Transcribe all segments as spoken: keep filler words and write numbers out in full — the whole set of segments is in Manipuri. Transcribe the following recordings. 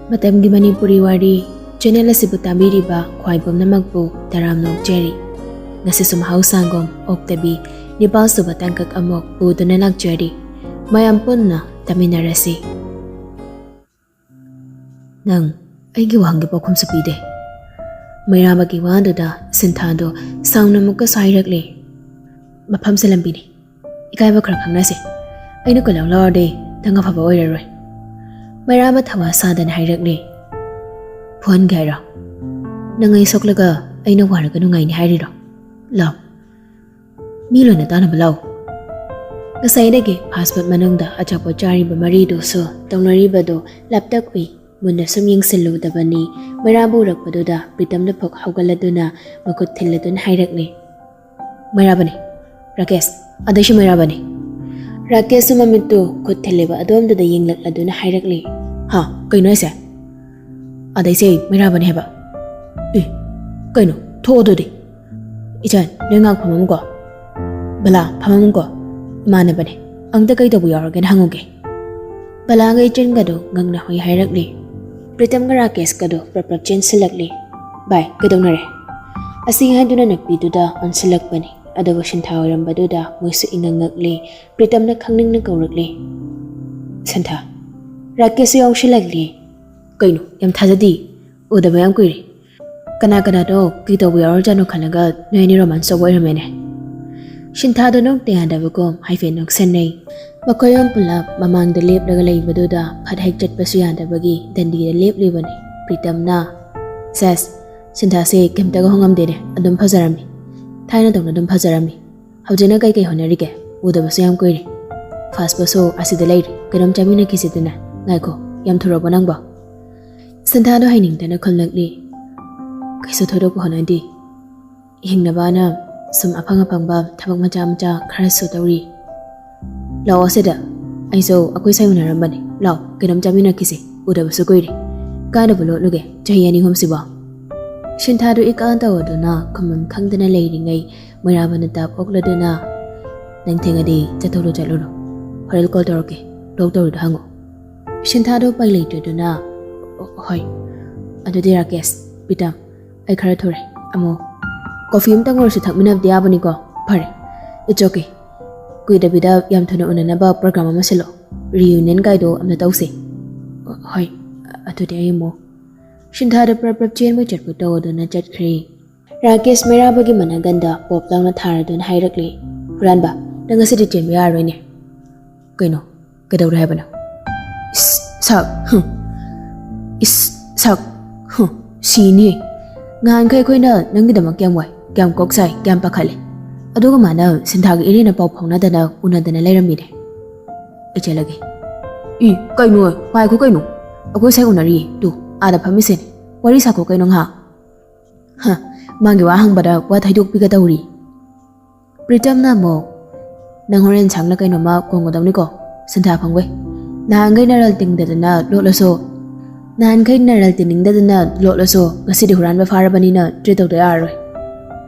ꯃꯇꯝꯒꯤ ꯃꯅꯤꯄꯨꯔꯤ ꯋꯥꯔꯤ ꯆꯦꯅꯦꯜ ꯑꯁꯤꯕꯨ ꯇꯥꯕꯤꯔꯤꯕ ꯈ꯭ꯋꯥꯏ ꯄꯨꯝꯅꯃꯛꯄꯨ ꯇꯔꯥꯝꯅ ꯑꯣꯛꯆꯔꯤ꯫ ꯉꯁꯤꯁꯨ ꯃꯍꯧꯁꯥꯒꯨꯝ ꯑꯣꯛꯇꯕꯤ ꯅꯤꯄꯥꯜ ꯁꯨꯕ ꯇꯥꯡꯀꯛ ꯑꯃꯨꯛ ꯄꯨꯗꯨꯅ ꯂꯥꯛꯆꯔꯤ꯫ ꯃꯌꯥꯝ ꯄꯨꯟꯅ ꯇꯥꯃꯤꯟꯅꯔꯁꯤ꯫ ꯅꯪ ꯑꯩꯒꯤ ꯋꯥꯍꯪꯒꯤ ꯄꯥꯎꯈꯨꯝꯁꯨ ꯄꯤꯗꯦ꯫ ꯃꯩꯔꯥꯕꯒꯤ ꯋꯥꯗꯨꯗ ꯁꯤꯟꯊꯥꯗꯣ ꯁꯥꯎꯅ ꯑꯃꯨꯛꯀꯁꯨ ꯍꯥꯏꯔꯛꯂꯦ꯫ ꯃꯐꯝꯁꯦ ꯂꯝꯕꯤꯅꯤ꯫ ꯏꯀꯥꯏꯕ ꯈꯔ ꯈꯪꯅꯁꯦ꯫ ꯑꯩꯅ ꯀꯣꯏꯂꯥꯎ ꯂꯥꯎꯔꯗꯤ ꯅꯪ ꯑꯐꯕ ꯑꯣꯏꯔꯔꯣꯏ꯫ ꯃꯩꯔꯥꯕ ꯊꯋꯥ ꯁꯥꯗꯅ ꯍꯥꯏꯔꯛꯂꯦ꯫ ꯐꯨꯍꯟꯒꯦ ꯍꯥꯏꯔꯣ? ꯅꯪ ꯑꯩ ꯁꯣꯛꯂꯒ ꯑꯩꯅ ꯋꯥꯔꯒ ꯅꯨꯡꯉꯥꯏꯅꯤ ꯍꯥꯏꯔꯤꯔꯣ? ꯂꯥꯎ꯫ ꯃꯤ ꯂꯣꯏꯅ ꯇꯥꯅꯕ ꯂꯥꯎ꯫ ꯉꯁꯥꯏꯗꯒꯤ ꯐꯥꯁ ꯐꯨꯗ ꯃꯅꯨꯡꯗ ꯑꯆꯥꯄꯣꯠ ꯆꯥꯔꯤꯕ ꯃꯔꯤꯗꯨꯁꯨ ꯇꯧꯅꯔꯤꯕꯗꯨ ꯂꯥꯞꯇꯛ ꯎꯏ꯫ ꯃꯨꯟꯅ ꯁꯨꯝ ꯌꯦꯡꯁꯤꯜꯂꯨꯗꯕꯅꯤ꯫ ꯃꯩꯔꯥꯕ ꯎꯔꯛꯄꯗꯨꯗ ꯄ꯭ꯔꯤꯇꯝꯅ ꯐꯨꯛ ꯍꯧꯒꯠꯂꯗꯨꯅ ꯃꯈꯨꯠ ꯊꯤꯜꯂꯗꯨꯅ ꯍꯥꯏꯔꯛꯂꯦ꯫ ꯃꯩꯔꯥꯕꯅꯤ꯫ ꯔꯥꯀꯦꯁ, ꯑꯗꯩꯁꯨ ꯃꯩꯔꯥꯕꯅꯤ꯫ ꯔꯥꯀꯦꯁꯁꯨ ꯃꯃꯤꯠꯇꯨ ꯈꯨꯠ ꯊꯤꯜꯂꯤꯕ ꯑꯗꯣꯝꯗꯨꯗ ꯌꯦꯡꯂꯛꯂꯗꯨꯅ ꯍꯥꯏꯔꯛꯂꯤ꯫ ꯍꯥ? ꯀꯩꯅꯣ ꯍꯥꯏꯁꯦ? ꯑꯗꯩꯁꯦ ꯃꯩꯔꯥꯕꯅꯤ ꯍꯥꯏꯕ꯫ ꯑꯦ, ꯀꯩꯅꯣ? ꯊꯣꯛꯑꯣ ꯑꯗꯨꯗꯤ꯫ ꯏꯆꯟ, ꯅꯣꯏ ꯉꯥꯛ ꯐꯝꯃꯝꯃꯨꯀꯣ꯫ ꯕꯂꯥ, ꯐꯝꯃꯝꯃꯨꯀꯣ꯫ ꯏꯃꯥꯟꯅꯕꯅꯦ꯫ ꯑꯪꯇ ꯀꯩ ꯇꯧꯕ ꯌꯥꯎꯔꯒꯦꯅ ꯍꯪꯉꯨꯒꯦ꯫ ꯕꯂꯥꯒ ꯏꯆꯟꯒꯗꯣ ꯉꯛꯅ ꯍꯣꯏ ꯍꯥꯏꯔꯛꯂꯤ꯫ ꯄ꯭ꯔꯤꯇꯝꯒ ꯔꯥꯀꯦꯁꯀꯗꯣ ꯄ꯭ꯔꯞ ꯄ꯭ꯔꯞ ꯆꯦꯟꯁꯤꯜꯂꯛꯂꯤ꯫ ꯚꯥꯏ, ꯀꯩꯗꯧꯅꯔꯦ? ꯑꯁꯤ ꯍꯥꯏꯗꯨꯅ ꯅꯨꯄꯤꯗꯨꯗ ꯑꯣꯟꯁꯤꯜꯂꯛꯄꯅꯤ꯫ ꯑꯗꯨꯕꯨ ꯁꯤꯟꯊꯥ ꯑꯣꯏꯔꯝꯕꯗꯨꯗ ꯃꯣꯏꯁꯨ ꯏꯉꯛ ꯉꯛꯂꯤ꯫ ꯄ꯭ꯔꯤꯇꯝꯅ ꯈꯪꯅꯤꯡꯅ ꯀꯧꯔꯛꯂꯤ꯫ ꯁꯤꯟꯊꯥ꯫ ꯔꯥꯀꯦꯁꯁꯨ ꯌꯥꯎꯁꯤꯜꯂꯛꯂꯤ꯫ ꯀꯩꯅꯣ, ꯌꯥꯝ ꯊꯥꯖꯗꯦ꯫ ꯎꯗꯕ ꯌꯥꯝ ꯀꯨꯏꯔꯦ꯫ ꯀꯅꯥ ꯀꯅꯥꯅꯣ ꯀꯩ ꯇꯧꯕ ꯌꯥꯎꯔꯖꯥꯠꯅꯣ ꯈꯜꯂꯒ ꯅꯣꯏ ꯑꯅꯤ ꯔꯣꯃꯥꯟꯁ ꯇꯧꯕ ꯑꯣꯏꯔꯝꯃꯦꯅꯦ꯫ ꯁꯤꯟꯊꯥꯗꯣ ꯅꯣꯛꯇ ꯌꯥꯗꯕꯒꯨꯝ ꯍꯥꯏꯐꯦꯠ ꯅꯣꯛꯁꯟꯅꯩ꯫ ꯃꯈꯣꯏ ꯑꯍꯨꯝ ꯄꯨꯂꯞ ꯃꯃꯥꯡꯗ ꯂꯦꯞꯂꯒ ꯂꯩꯕꯗꯨꯗ ꯐꯠ ꯍꯦꯛ ꯆꯠꯄꯁꯨ ꯌꯥꯗꯕꯒꯤ ꯗꯟꯗꯤꯗ ꯂꯦꯞꯂꯤꯕꯅꯤ꯫ ꯄ꯭ꯔꯤꯇꯝꯅ, "ꯁꯦꯁ, ꯁꯤꯟꯊꯥꯁꯦ ꯀꯩꯝꯇꯒ ꯍꯣꯡꯉꯝꯗꯦꯅꯦ, ꯑꯗꯨꯝ ꯐꯖꯔꯝꯃꯤ꯫ ꯊꯥꯏꯅꯗꯧꯅ ꯑꯗꯨꯝ ꯐꯖꯔꯝꯃꯤ꯫ ꯍꯧꯖꯤꯛꯅ ꯀꯩꯀꯩ ꯍꯣꯠꯅꯔꯤꯒꯦ? ꯎꯗꯕꯁꯨ ꯌꯥꯝ ꯀꯨꯏꯔꯦ꯫ ꯐꯥꯁ ꯐꯨꯗꯁꯨ ꯑꯁꯤꯗ ꯂꯩꯔꯤ, ꯀꯩꯅꯣꯝ ꯆꯥꯃꯤꯟꯅꯈꯤꯁꯤꯗꯅ꯫ ꯉꯥꯏꯈꯣ, ꯌꯥꯝ ꯊꯨꯔꯕꯣ ꯅꯪꯕꯣ?" ꯁꯤꯟꯊꯥꯗꯣ ꯍꯩꯅꯤꯡꯗꯅ ꯈꯨꯝꯂꯛꯂꯤ꯫ "ꯀꯩꯁꯨ ꯊꯣꯏꯗꯣꯛꯄ ꯍꯣꯠꯅꯗꯦ꯫ ꯍꯤꯡꯅꯕꯅ ꯁꯨꯝ ꯑꯐꯪ ꯑꯐꯪꯕ ꯊꯕꯛ ꯃꯆꯥ ꯃꯆꯥ ꯈꯔꯁꯨ ꯇꯧꯔꯤ꯫ ꯂꯥꯛꯑꯣ ꯁꯤꯗ, ꯑꯩꯁꯨ ꯑꯩꯈꯣꯏ ꯁꯥꯏ ꯎꯅꯔꯝꯕꯅꯦ꯫ ꯂꯥꯛꯑꯣ, ꯀꯩꯅꯣꯝ ꯆꯥꯃꯤꯟꯅꯈꯤꯁꯦ, ꯎꯗꯕꯁꯨ ꯀꯨꯏꯔꯦ꯫ ꯀꯥꯏꯗꯕꯨ ꯂꯣꯠꯂꯨꯒꯦ ꯆꯍꯤ ꯑꯅꯤ ꯑꯍꯨꯝꯁꯤꯕꯣ?" ꯁꯤꯟꯊꯥꯗꯨ ꯏꯀꯥ ꯇꯧꯗꯨꯅ ꯈꯨꯝꯐꯝ ꯈꯪꯗꯅ ꯂꯩꯔꯤꯉꯩ, ꯃꯩꯔꯥꯕꯅ ꯇꯥꯞ ꯑꯣꯛꯂꯗꯨꯅ, "ꯅꯪ ꯊꯦꯡꯉꯗꯤ ꯆꯠꯊꯣꯛꯂꯨ ꯆꯠꯂꯨꯔꯣ꯫ ꯍꯣꯔꯦꯟ ꯀꯣꯜ ꯇꯧꯔꯛꯀꯦ, ꯂꯣꯛ ꯇꯧꯔꯤꯗꯣ ꯍꯪꯉꯣ꯫" ꯁꯤꯟꯊꯥꯗꯣ ꯎꯄꯥꯏ ꯂꯩꯇ꯭ꯔꯗꯨꯅ ꯑꯣ, ꯍꯣꯏ꯫ ꯑꯗꯨꯗꯤ ꯔꯥꯀꯦꯁ, ꯄ꯭ꯔꯤꯇꯝ, ꯑꯩ ꯈꯔ ꯊꯨꯔꯦ꯫ ꯑꯃꯨꯛ ꯀꯣꯐꯤ ꯑꯝꯇꯪ ꯑꯣꯏꯔꯁꯨ ꯊꯛꯃꯤꯟꯅꯕꯗꯤ ꯌꯥꯕꯅꯤꯀꯣ? ꯐꯔꯦ, it's okay꯫ ꯀꯨꯏꯗꯕꯤꯗ ꯌꯥꯝ ꯊꯨꯅ ꯎꯅꯅꯕ ꯄ꯭ꯔꯣꯒ꯭ꯔꯥꯝ ꯑꯃ ꯁꯤꯜꯂꯣ꯫ ꯔꯤꯌꯨꯅꯤꯌꯟ ꯀꯥꯏꯗꯣ ꯑꯝꯇ ꯇꯧꯁꯦ꯫ ꯍꯣꯏ, ꯑꯗꯨꯗꯤ ꯑꯩ ꯑꯃꯨꯛ꯫ ꯁꯤꯟꯊꯥꯗ ꯄ꯭ꯔꯞ ꯄ꯭ꯔꯞ ꯆꯦꯟꯕꯣꯏ ꯆꯠꯄꯣꯏ ꯇꯧꯗꯨꯅ ꯆꯠꯈ꯭ꯔꯦ꯫ ꯔꯥꯀꯦꯁ ꯃꯩꯔꯥꯕꯒꯤ ꯃꯅꯥꯒꯟꯗ ꯄꯣꯞ ꯂꯥꯎꯅ ꯊꯥꯔꯗꯨꯅ ꯍꯥꯏꯔꯛꯂꯦ, "ꯍꯨꯔꯥꯟꯕ, ꯅꯪ ꯉꯁꯤꯗꯤ ꯆꯦꯟꯕ ꯌꯥꯔꯔꯣꯏꯅꯦ꯫" "ꯀꯩꯅꯣ? ꯀꯩꯗꯧꯔꯦ ꯍꯥꯏꯕꯅꯣ?" "ꯏꯁ, ꯁꯛ, ꯍꯨꯝ꯫ ꯏꯁ, ꯁꯛ, ꯍꯨꯝ, ꯁꯤꯅꯤ꯫ ꯉꯍꯥꯟꯈꯩ ꯑꯩꯈꯣꯏꯅ ꯅꯪꯒꯤꯗꯃꯛ ꯀꯌꯥꯝ ꯋꯥꯏ, ꯀꯌꯥꯝ ꯀꯣꯛ ꯁꯥꯏ, ꯀꯌꯥꯝ ꯄꯥꯈꯠꯂꯦ꯫ ꯑꯗꯨꯒ ꯃꯥꯅ ꯁꯤꯟꯊꯥꯒ ꯏꯔꯦꯟꯅ ꯄꯥꯎ ꯐꯥꯎꯅꯗꯅ, ꯎꯅꯗꯅ ꯂꯩꯔꯝꯃꯤꯅꯦ꯫" "ꯑꯩ ꯆꯦꯜꯂꯒꯦ꯫" "ꯏ, ꯀꯩꯅꯣ? ꯉꯥꯏꯈꯣ ꯀꯩꯅꯣ꯫ ꯑꯩꯈꯣꯏ ꯁꯥꯏ ꯎꯅꯔꯤꯌꯦ꯫ ꯇꯨ, ꯑꯥꯗ ꯐꯝꯃꯤꯁꯦ꯫ ꯋꯥꯔꯤ ꯁꯥꯈꯣ ꯀꯩꯅꯣ ꯉꯥꯏꯍꯥꯛ꯫" "ꯍ, ꯃꯥꯒꯤ ꯋꯥ ꯍꯪꯕꯗ ꯋꯥ ꯊꯩꯗꯣꯛꯄꯤꯒꯗꯧꯔꯤ꯫" ꯄ꯭ꯔꯤꯇꯝꯅ ꯑꯃꯨꯛ, "ꯅꯪ ꯍꯣꯔꯦꯟ ꯁꯪꯅ ꯀꯩꯅꯣꯝꯃ ꯀꯣꯡꯒꯗꯧꯅꯤꯀꯣ, ꯁꯤꯟꯊꯥ ꯐꯪꯕꯩ꯫ ꯅꯍꯥꯟꯈꯩ ꯅꯔꯜ ꯇꯤꯡꯗꯗꯅ ꯂꯣꯠꯂꯁꯨ, ꯅꯍꯥꯟꯈꯩ ꯅꯔꯜ ꯇꯤꯡꯅꯤꯡꯗꯗꯅ ꯂꯣꯠꯂꯁꯨ, ꯉꯁꯤꯗꯤ ꯍꯨꯔꯥꯟꯕ ꯐꯥꯔꯕꯅꯤꯅ ꯇ꯭ꯔꯤꯠ ꯇꯧꯗ ꯌꯥꯔꯔꯣꯏ꯫"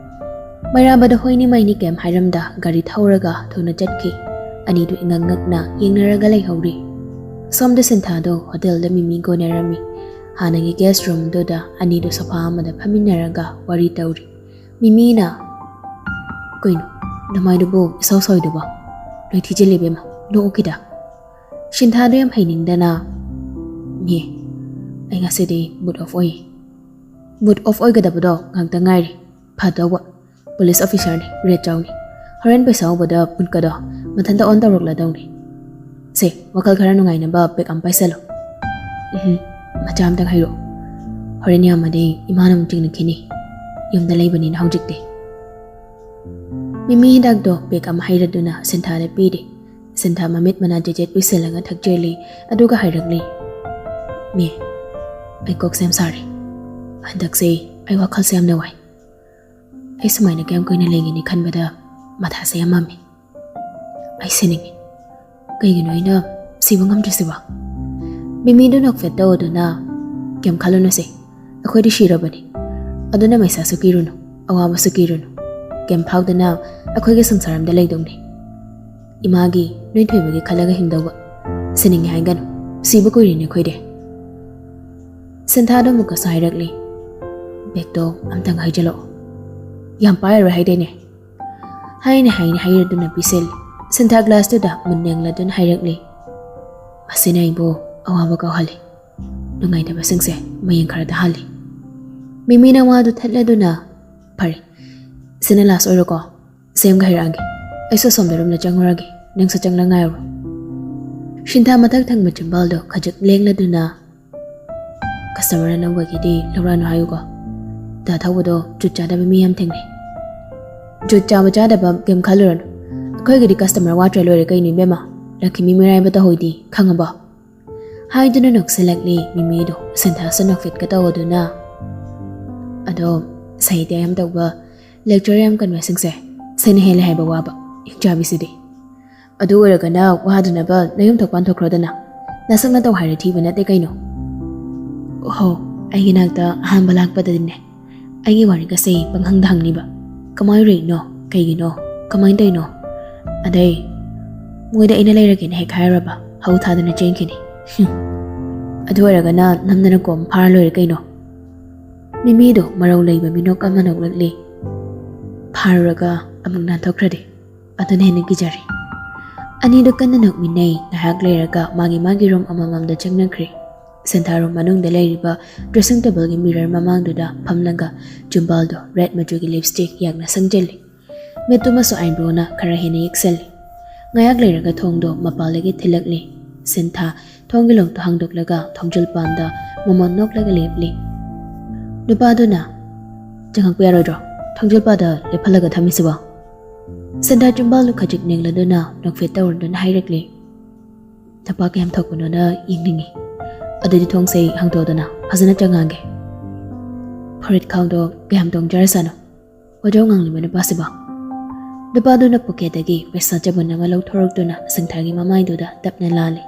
ꯃꯩꯔꯥꯕꯗ ꯍꯣꯏꯅꯤ ꯃꯥꯏꯅꯤ ꯀꯩꯝ ꯍꯥꯏꯔꯝꯗ ꯒꯥꯔꯤ ꯊꯧꯔꯒ ꯊꯨꯅ ꯆꯠꯈꯤ꯫ ꯑꯅꯤꯗꯨ ꯏꯉꯛ ꯉꯛꯅ ꯌꯦꯡꯅꯔꯒ ꯂꯩꯍꯧꯔꯤ꯫ ꯁꯣꯝꯗ ꯁꯤꯟꯊꯥꯗꯣ ꯍꯣꯇꯦꯜꯗ ꯃꯤꯃꯤ ꯀꯣꯟꯅꯔꯝꯃꯤ꯫ ꯍꯥꯟꯅꯒꯤ ꯒꯦꯁ ꯔꯨꯝꯗꯨꯗ ꯑꯅꯤꯗꯨ ꯁꯣꯐꯥ ꯑꯃꯗ ꯐꯝꯃꯤꯟꯅꯔꯒ ꯋꯥꯔꯤ ꯇꯧꯔꯤ꯫ ꯃꯤꯃꯤꯅ, "ꯀꯩꯅꯣ, ꯅꯃꯥꯏꯗꯨꯕꯨ ꯏꯁꯧ ꯁꯧꯏꯗꯨꯕꯣ? ꯂꯣꯏ ꯊꯤꯖꯤꯜꯂꯤ ꯏꯕꯦꯝꯃ, ꯅꯣꯛꯎ ꯈꯤꯇ꯫" ꯁꯤꯟꯊꯥꯗꯣ ꯌꯥꯝ ꯍꯩꯅꯤꯡꯗꯅ, "ꯅꯦ, ꯑꯩ ꯉꯁꯤꯗꯤ ꯃꯨꯠ ꯑꯣꯐ ꯑꯣꯏ꯫" ꯃꯨꯠ ꯑꯣꯐ ꯑꯣꯏꯒꯗꯕꯗꯣ ꯉꯥꯛꯇ ꯉꯥꯏꯔꯦ꯫ ꯐꯗꯧꯕ꯫ ꯄꯨꯂꯤꯁ ꯑꯣꯐꯤꯁꯥꯔꯅꯤ, ꯔꯦꯠ ꯆꯥꯎꯅꯤ꯫ ꯍꯣꯔꯦꯟ ꯄꯩꯁꯥ ꯎꯕꯗ ꯃꯨꯠꯀꯗꯣ ꯃꯊꯟꯇ ꯑꯣꯟ ꯇꯧꯔꯛꯂꯗꯧꯅꯤ꯫ ꯁꯦ, ꯋꯥꯈꯜ ꯈꯔ ꯅꯨꯡꯉꯥꯏꯅꯕ ꯄꯦꯛ ꯑꯃ ꯄꯥꯏꯁꯜꯂꯣ꯫ ꯎꯝ, ꯃꯆꯥ ꯑꯝꯇꯪ ꯍꯩꯔꯛꯑꯣ꯫ ꯍꯣꯔꯦꯟ ꯌꯥꯝꯃꯗꯤ ꯏꯃꯥꯅ ꯑꯃꯨꯛ ꯆꯤꯡꯅꯈꯤꯅꯤ꯫ ꯌꯨꯝꯗ ꯂꯩꯕꯅꯤꯅ ꯍꯧꯖꯤꯛꯇꯤ꯫ ꯃꯤꯃꯤ ꯍꯤꯗꯥꯛꯇꯣ ꯄꯦꯛ ꯑꯃ ꯍꯩꯔꯗꯨꯅ ꯁꯤꯟꯊꯥꯗ ꯄꯤꯔꯦ꯫ ꯁꯤꯟꯊꯥ ꯃꯃꯤꯠ ꯃꯅꯥ ꯖꯦꯖꯦꯠ ꯎꯏꯁꯤꯜꯂꯒ ꯊꯛꯆꯤꯜꯂꯤ, ꯑꯗꯨꯒ ꯍꯥꯏꯔꯛꯂꯤ, "ꯃꯦ, ꯑꯩ ꯀꯣꯛꯁꯦ ꯌꯥꯝ ꯁꯥꯔꯦ꯫ ꯍꯟꯗꯛꯁꯦ ꯑꯩ ꯋꯥꯈꯜꯁꯦ ꯌꯥꯝꯅ ꯋꯥꯏ꯫ ꯑꯩ ꯁꯨꯃꯥꯏꯅ ꯀꯌꯥꯝ ꯀꯨꯏꯅ ꯂꯩꯒꯅꯤ ꯈꯟꯕꯗ ꯃꯊꯥꯁꯦ ꯌꯥꯝ ꯃꯝꯃꯤ꯫ ꯑꯩ ꯁꯤꯅꯤꯡꯉꯤ꯫ ꯀꯩꯒꯤꯅꯣ ꯑꯩꯅ ꯁꯤꯕ ꯉꯝꯗ꯭ꯔꯤꯁꯤꯕꯣ?" ꯃꯤꯃꯤꯗꯨ ꯅꯣꯛꯐꯦꯠ ꯇꯧꯗꯨꯅ, "ꯀꯩꯝ ꯈꯜꯂꯨꯅꯨꯁꯦ, ꯑꯩꯈꯣꯏꯗꯤ ꯁꯤꯔꯕꯅꯤ꯫ ꯑꯗꯨꯅ ꯃꯩꯁꯥꯁꯨ ꯀꯤꯔꯨꯅꯨ, ꯑꯋꯥꯕꯁꯨ ꯀꯤꯔꯨꯅꯨ꯫ ꯀꯩꯝ ꯐꯥꯎꯗꯅ ꯑꯩꯈꯣꯏꯒꯤ ꯁꯪꯁꯥꯔ ꯑꯝꯗ ꯂꯩꯗꯧꯅꯤ꯫ ꯏꯃꯥꯒꯤ, ꯅꯣꯏ ꯊꯣꯏꯕꯒꯤ ꯈꯜꯂꯒ ꯍꯤꯡꯗꯧꯕ꯫ ꯁꯤꯅꯤꯡꯉꯦ ꯍꯥꯏꯒꯅꯨ, ꯁꯤꯕ ꯀꯨꯏꯔꯦꯅꯦ ꯑꯩꯈꯣꯏꯗꯤ꯫" ꯁꯤꯟꯊꯥꯗꯣ ꯑꯃꯨꯛꯀꯁꯨ ꯍꯥꯏꯔꯛꯂꯤ, "ꯕꯦꯒꯇꯣ ꯑꯝꯇꯪ ꯍꯩꯖꯤꯜꯂꯛꯑꯣ꯫ ꯌꯥꯝ ꯄꯥꯏꯔꯔꯣꯏ ꯍꯥꯏꯗꯥꯏꯅꯦ?" ꯍꯥꯏꯅ ꯍꯥꯏꯅ ꯍꯩꯔꯗꯨꯅ ꯄꯤꯁꯤꯜꯂꯤ꯫ ꯁꯤꯟꯊꯥ ꯒ꯭ꯂꯥꯁꯇꯨꯗ ꯃꯨꯟꯅ ꯌꯦꯡꯂꯗꯨꯅ ꯍꯥꯏꯔꯛꯂꯤ, "ꯃꯁꯤꯅ ꯑꯩꯕꯨ ꯑꯋꯥꯕ ꯀꯥꯎꯍꯜꯂꯤ꯫ ꯅꯨꯡꯉꯥꯏꯇꯕꯁꯤꯡꯁꯦ ꯃꯌꯦꯡ ꯈꯔ ꯇꯥꯍꯜꯂꯤ꯫" ꯃꯤꯃꯤꯅ ꯋꯥꯗꯨ ꯊꯠꯂꯗꯨꯅ, "ꯐꯔꯦ, ꯁꯤꯅ ꯂꯥꯁ ꯑꯣꯏꯔꯣꯀꯣ꯫ ꯁꯦꯝꯒ ꯍꯩꯔꯛꯑꯒꯦ꯫ ꯑꯩꯁꯨ ꯑꯁꯣꯝꯗ ꯔꯨꯝꯗ ꯆꯪꯉꯨꯔꯒꯦ꯫ ꯅꯪꯁꯨ ꯆꯪꯂ ꯉꯥꯏꯔꯣ꯫" ꯁꯤꯟꯊꯥ ꯃꯊꯛ ꯊꯪꯕ ꯆꯤꯝꯕꯥꯜꯗꯣ ꯈꯖꯤꯛ ꯂꯦꯡꯂꯗꯨꯅ, "ꯀꯁꯇꯃꯔ ꯑꯅꯧꯕꯒꯤꯗꯤ ꯂꯧꯔꯛꯑꯅꯨ ꯍꯥꯏꯌꯨꯀꯣ꯫ ꯗꯥ ꯊꯧꯕꯗꯣ ꯖꯨꯠ ꯆꯥꯗꯕ ꯃꯤ ꯌꯥꯝ ꯊꯦꯡꯅꯩ꯫" "ꯖꯨꯠ ꯆꯥꯕ ꯆꯥꯗꯕ ꯀꯩꯝ ꯈꯜꯂꯨꯔꯅꯨ꯫ ꯑꯩꯈꯣꯏꯒꯤꯗꯤ ꯀꯁꯇꯃꯔ ꯋꯥꯠꯇ꯭ꯔ ꯂꯣꯏꯔꯦ ꯀꯩꯅꯣ ꯏꯕꯦꯝꯃ꯫ ꯂꯛꯈꯤꯃꯤ ꯃꯤꯔꯥꯏꯕ ꯇꯧꯍꯣꯏꯗꯤ, ꯈꯪꯉꯕꯣ?" ꯍꯥꯏꯗꯨꯅ ꯅꯣꯛꯁꯤꯜꯂꯛꯂꯤ ꯃꯤꯃꯤꯗꯣ꯫ ꯁꯤꯟꯊꯥꯁꯨ ꯅꯣꯛꯐꯦꯠꯀ ꯇꯧꯗꯨꯅ, "ꯑꯗꯣ ꯁꯥꯍꯤꯇ꯭ꯌ ꯌꯥꯝ ꯇꯧꯕ, lecture ꯌꯥꯝ ꯀꯟꯕꯁꯤꯡꯁꯦ ꯁꯤꯅ ꯍꯦꯜꯂꯦ ꯍꯥꯏꯕ ꯋꯥꯕ, ꯍꯤꯡꯆꯥꯕꯤꯁꯤꯗꯤ꯫ ꯑꯗꯨ ꯑꯣꯏꯔꯒꯅ ꯋꯥꯗꯅꯕ ꯅꯌꯨꯝ ꯊꯣꯛꯄ ꯊꯣꯛꯈ꯭ꯔꯣꯗꯅ꯫ ꯅꯁꯛ ꯅꯇꯧ ꯍꯥꯏꯔ ꯊꯤꯕ ꯅꯠꯇꯦ ꯀꯩꯅꯣ꯫" "ꯑꯣꯍꯣ, ꯑꯩꯒꯤ ꯅꯥꯛꯇ ꯑꯍꯥꯟꯕ ꯂꯥꯛꯄꯗꯗꯤꯅꯦ ꯑꯩꯒꯤ ꯋꯥꯔꯤꯒꯁꯦ ꯄꯪꯍꯪꯗ ꯍꯪꯅꯤꯕ꯫ ꯀꯃꯥꯏ ꯎꯔꯛꯏꯅꯣ? ꯀꯩꯒꯤꯅꯣ? ꯀꯃꯥꯏ ꯇꯧꯔꯤꯅꯣ? ꯑꯗꯩ ꯃꯣꯏꯗ ꯑꯩꯅ ꯂꯩꯔꯒꯦꯅ ꯍꯦꯛ ꯍꯥꯏꯔꯨꯔꯕ, ꯍꯧ ꯊꯥꯗꯅ ꯆꯦꯟꯈꯤꯅꯤ꯫ ꯍꯨꯝ꯫ ꯑꯗꯨ ꯑꯣꯏꯔꯒꯅ ꯅꯝꯗꯅ ꯀꯣꯝ ꯐꯥꯔ ꯂꯣꯏꯔꯦ ꯀꯩꯅꯣ꯫" ꯃꯤꯃꯤꯗꯣ ꯃꯔꯧ ꯂꯩꯕ ꯃꯤꯅꯣꯛ ꯑꯃ ꯅꯣꯛꯂꯛꯂꯤ꯫ "ꯐꯥꯔꯨꯔꯒ ꯑꯃꯨꯛ ꯅꯥꯟꯊꯣꯛꯈ꯭ꯔꯗꯤ ꯑꯗꯨꯅ ꯍꯦꯟꯅ ꯀꯤꯖꯔꯦ꯫" ꯑꯅꯤꯗꯨ ꯀꯟꯅ ꯅꯣꯛꯃꯤꯟꯅꯩ꯫ ꯉꯥꯏꯍꯥꯛ ꯂꯩꯔꯒ ꯃꯥꯒꯤ ꯃꯥꯒꯤ ꯔꯨꯝ ꯑꯃꯃꯝꯗ ꯆꯪꯅꯈ꯭ꯔꯦ꯫ ꯁꯤꯟꯊꯥ ꯔꯨꯝ ꯃꯅꯨꯡꯗ ꯂꯩꯔꯤꯕ dressing tableꯒꯤ mirror ꯃꯃꯥꯡꯗꯨꯗ ꯐꯝꯂꯒ ꯆꯤꯝꯕꯥꯜꯗꯣ red ꯃꯆꯨꯒꯤ lipstick ꯌꯥꯛꯅ ꯁꯪꯖꯜꯂꯤ꯫ ꯃꯤꯠꯇꯨꯃꯁꯨ eyebrow ꯅ ꯈꯔ ꯍꯦꯟꯅ ꯌꯦꯛꯁꯜꯂꯤ꯫ ꯉꯥꯏꯍꯥꯛ ꯂꯩꯔꯒ ꯊꯣꯡꯗꯣ ꯃꯄꯥꯜꯗꯒꯤ ꯊꯤꯜꯂꯛꯂꯤ꯫ ꯁꯤꯟꯊꯥ ꯊꯣꯡꯒꯤ ꯂꯣꯛꯇꯣ ꯍꯥꯡꯗꯣꯛꯂꯒ ꯊꯣꯡꯖꯤꯜ ꯄꯥꯟꯗ ꯃꯃꯣꯟ ꯅꯣꯛꯂꯒ ꯂꯦꯞꯂꯤ꯫ ꯅꯨꯄꯥꯗꯨꯅ, "ꯆꯪꯉꯛꯄ ꯌꯥꯔꯣꯏꯗ꯭ꯔꯣ? ꯊꯣꯡꯖꯤꯜ ꯄꯥꯗ ꯂꯦꯞꯍꯜꯂꯒ ꯊꯝꯃꯤꯁꯤꯕꯣ?" ꯁꯤꯟꯊꯥ ꯆꯤꯝꯕꯥꯜꯗꯨ ꯈꯖꯤꯛ ꯅꯦꯡꯂꯗꯨꯅ ꯅꯣꯛꯐꯦꯠ ꯇꯧꯔꯗꯨꯅ ꯍꯥꯏꯔꯛꯂꯤ, "ꯅꯨꯄꯥ ꯀꯌꯥꯝ ꯊꯣꯛꯄꯅꯣꯅ ꯌꯦꯡꯅꯤꯡꯉꯤ꯫ ꯑꯗꯨꯗꯤ ꯊꯣꯡꯁꯦ ꯍꯥꯡꯗꯣꯛꯑꯗꯅ ꯐꯖꯅ ꯆꯪꯉꯛꯑꯒꯦ꯫ ꯐꯨꯔꯤꯠ ꯈꯥꯎꯗꯣ ꯀꯌꯥꯝ ꯇꯣꯡꯖꯔꯁꯅꯣ꯫ ꯋꯥꯖꯥꯎ ꯉꯥꯡꯂꯤꯕ ꯅꯨꯄꯥꯁꯤꯕꯣ?" ꯅꯨꯄꯥꯗꯨꯅ ꯄꯣꯀꯦꯠꯇꯒꯤ ꯄꯩꯁꯥ ꯆꯕꯨꯟ ꯑꯃ ꯂꯧꯊꯣꯔꯛꯇꯨꯅ ꯁꯤꯟꯊꯥꯒꯤ ꯃꯃꯥꯏꯗꯨꯗ ꯇꯞꯅ ꯂꯥꯜꯂꯤ꯫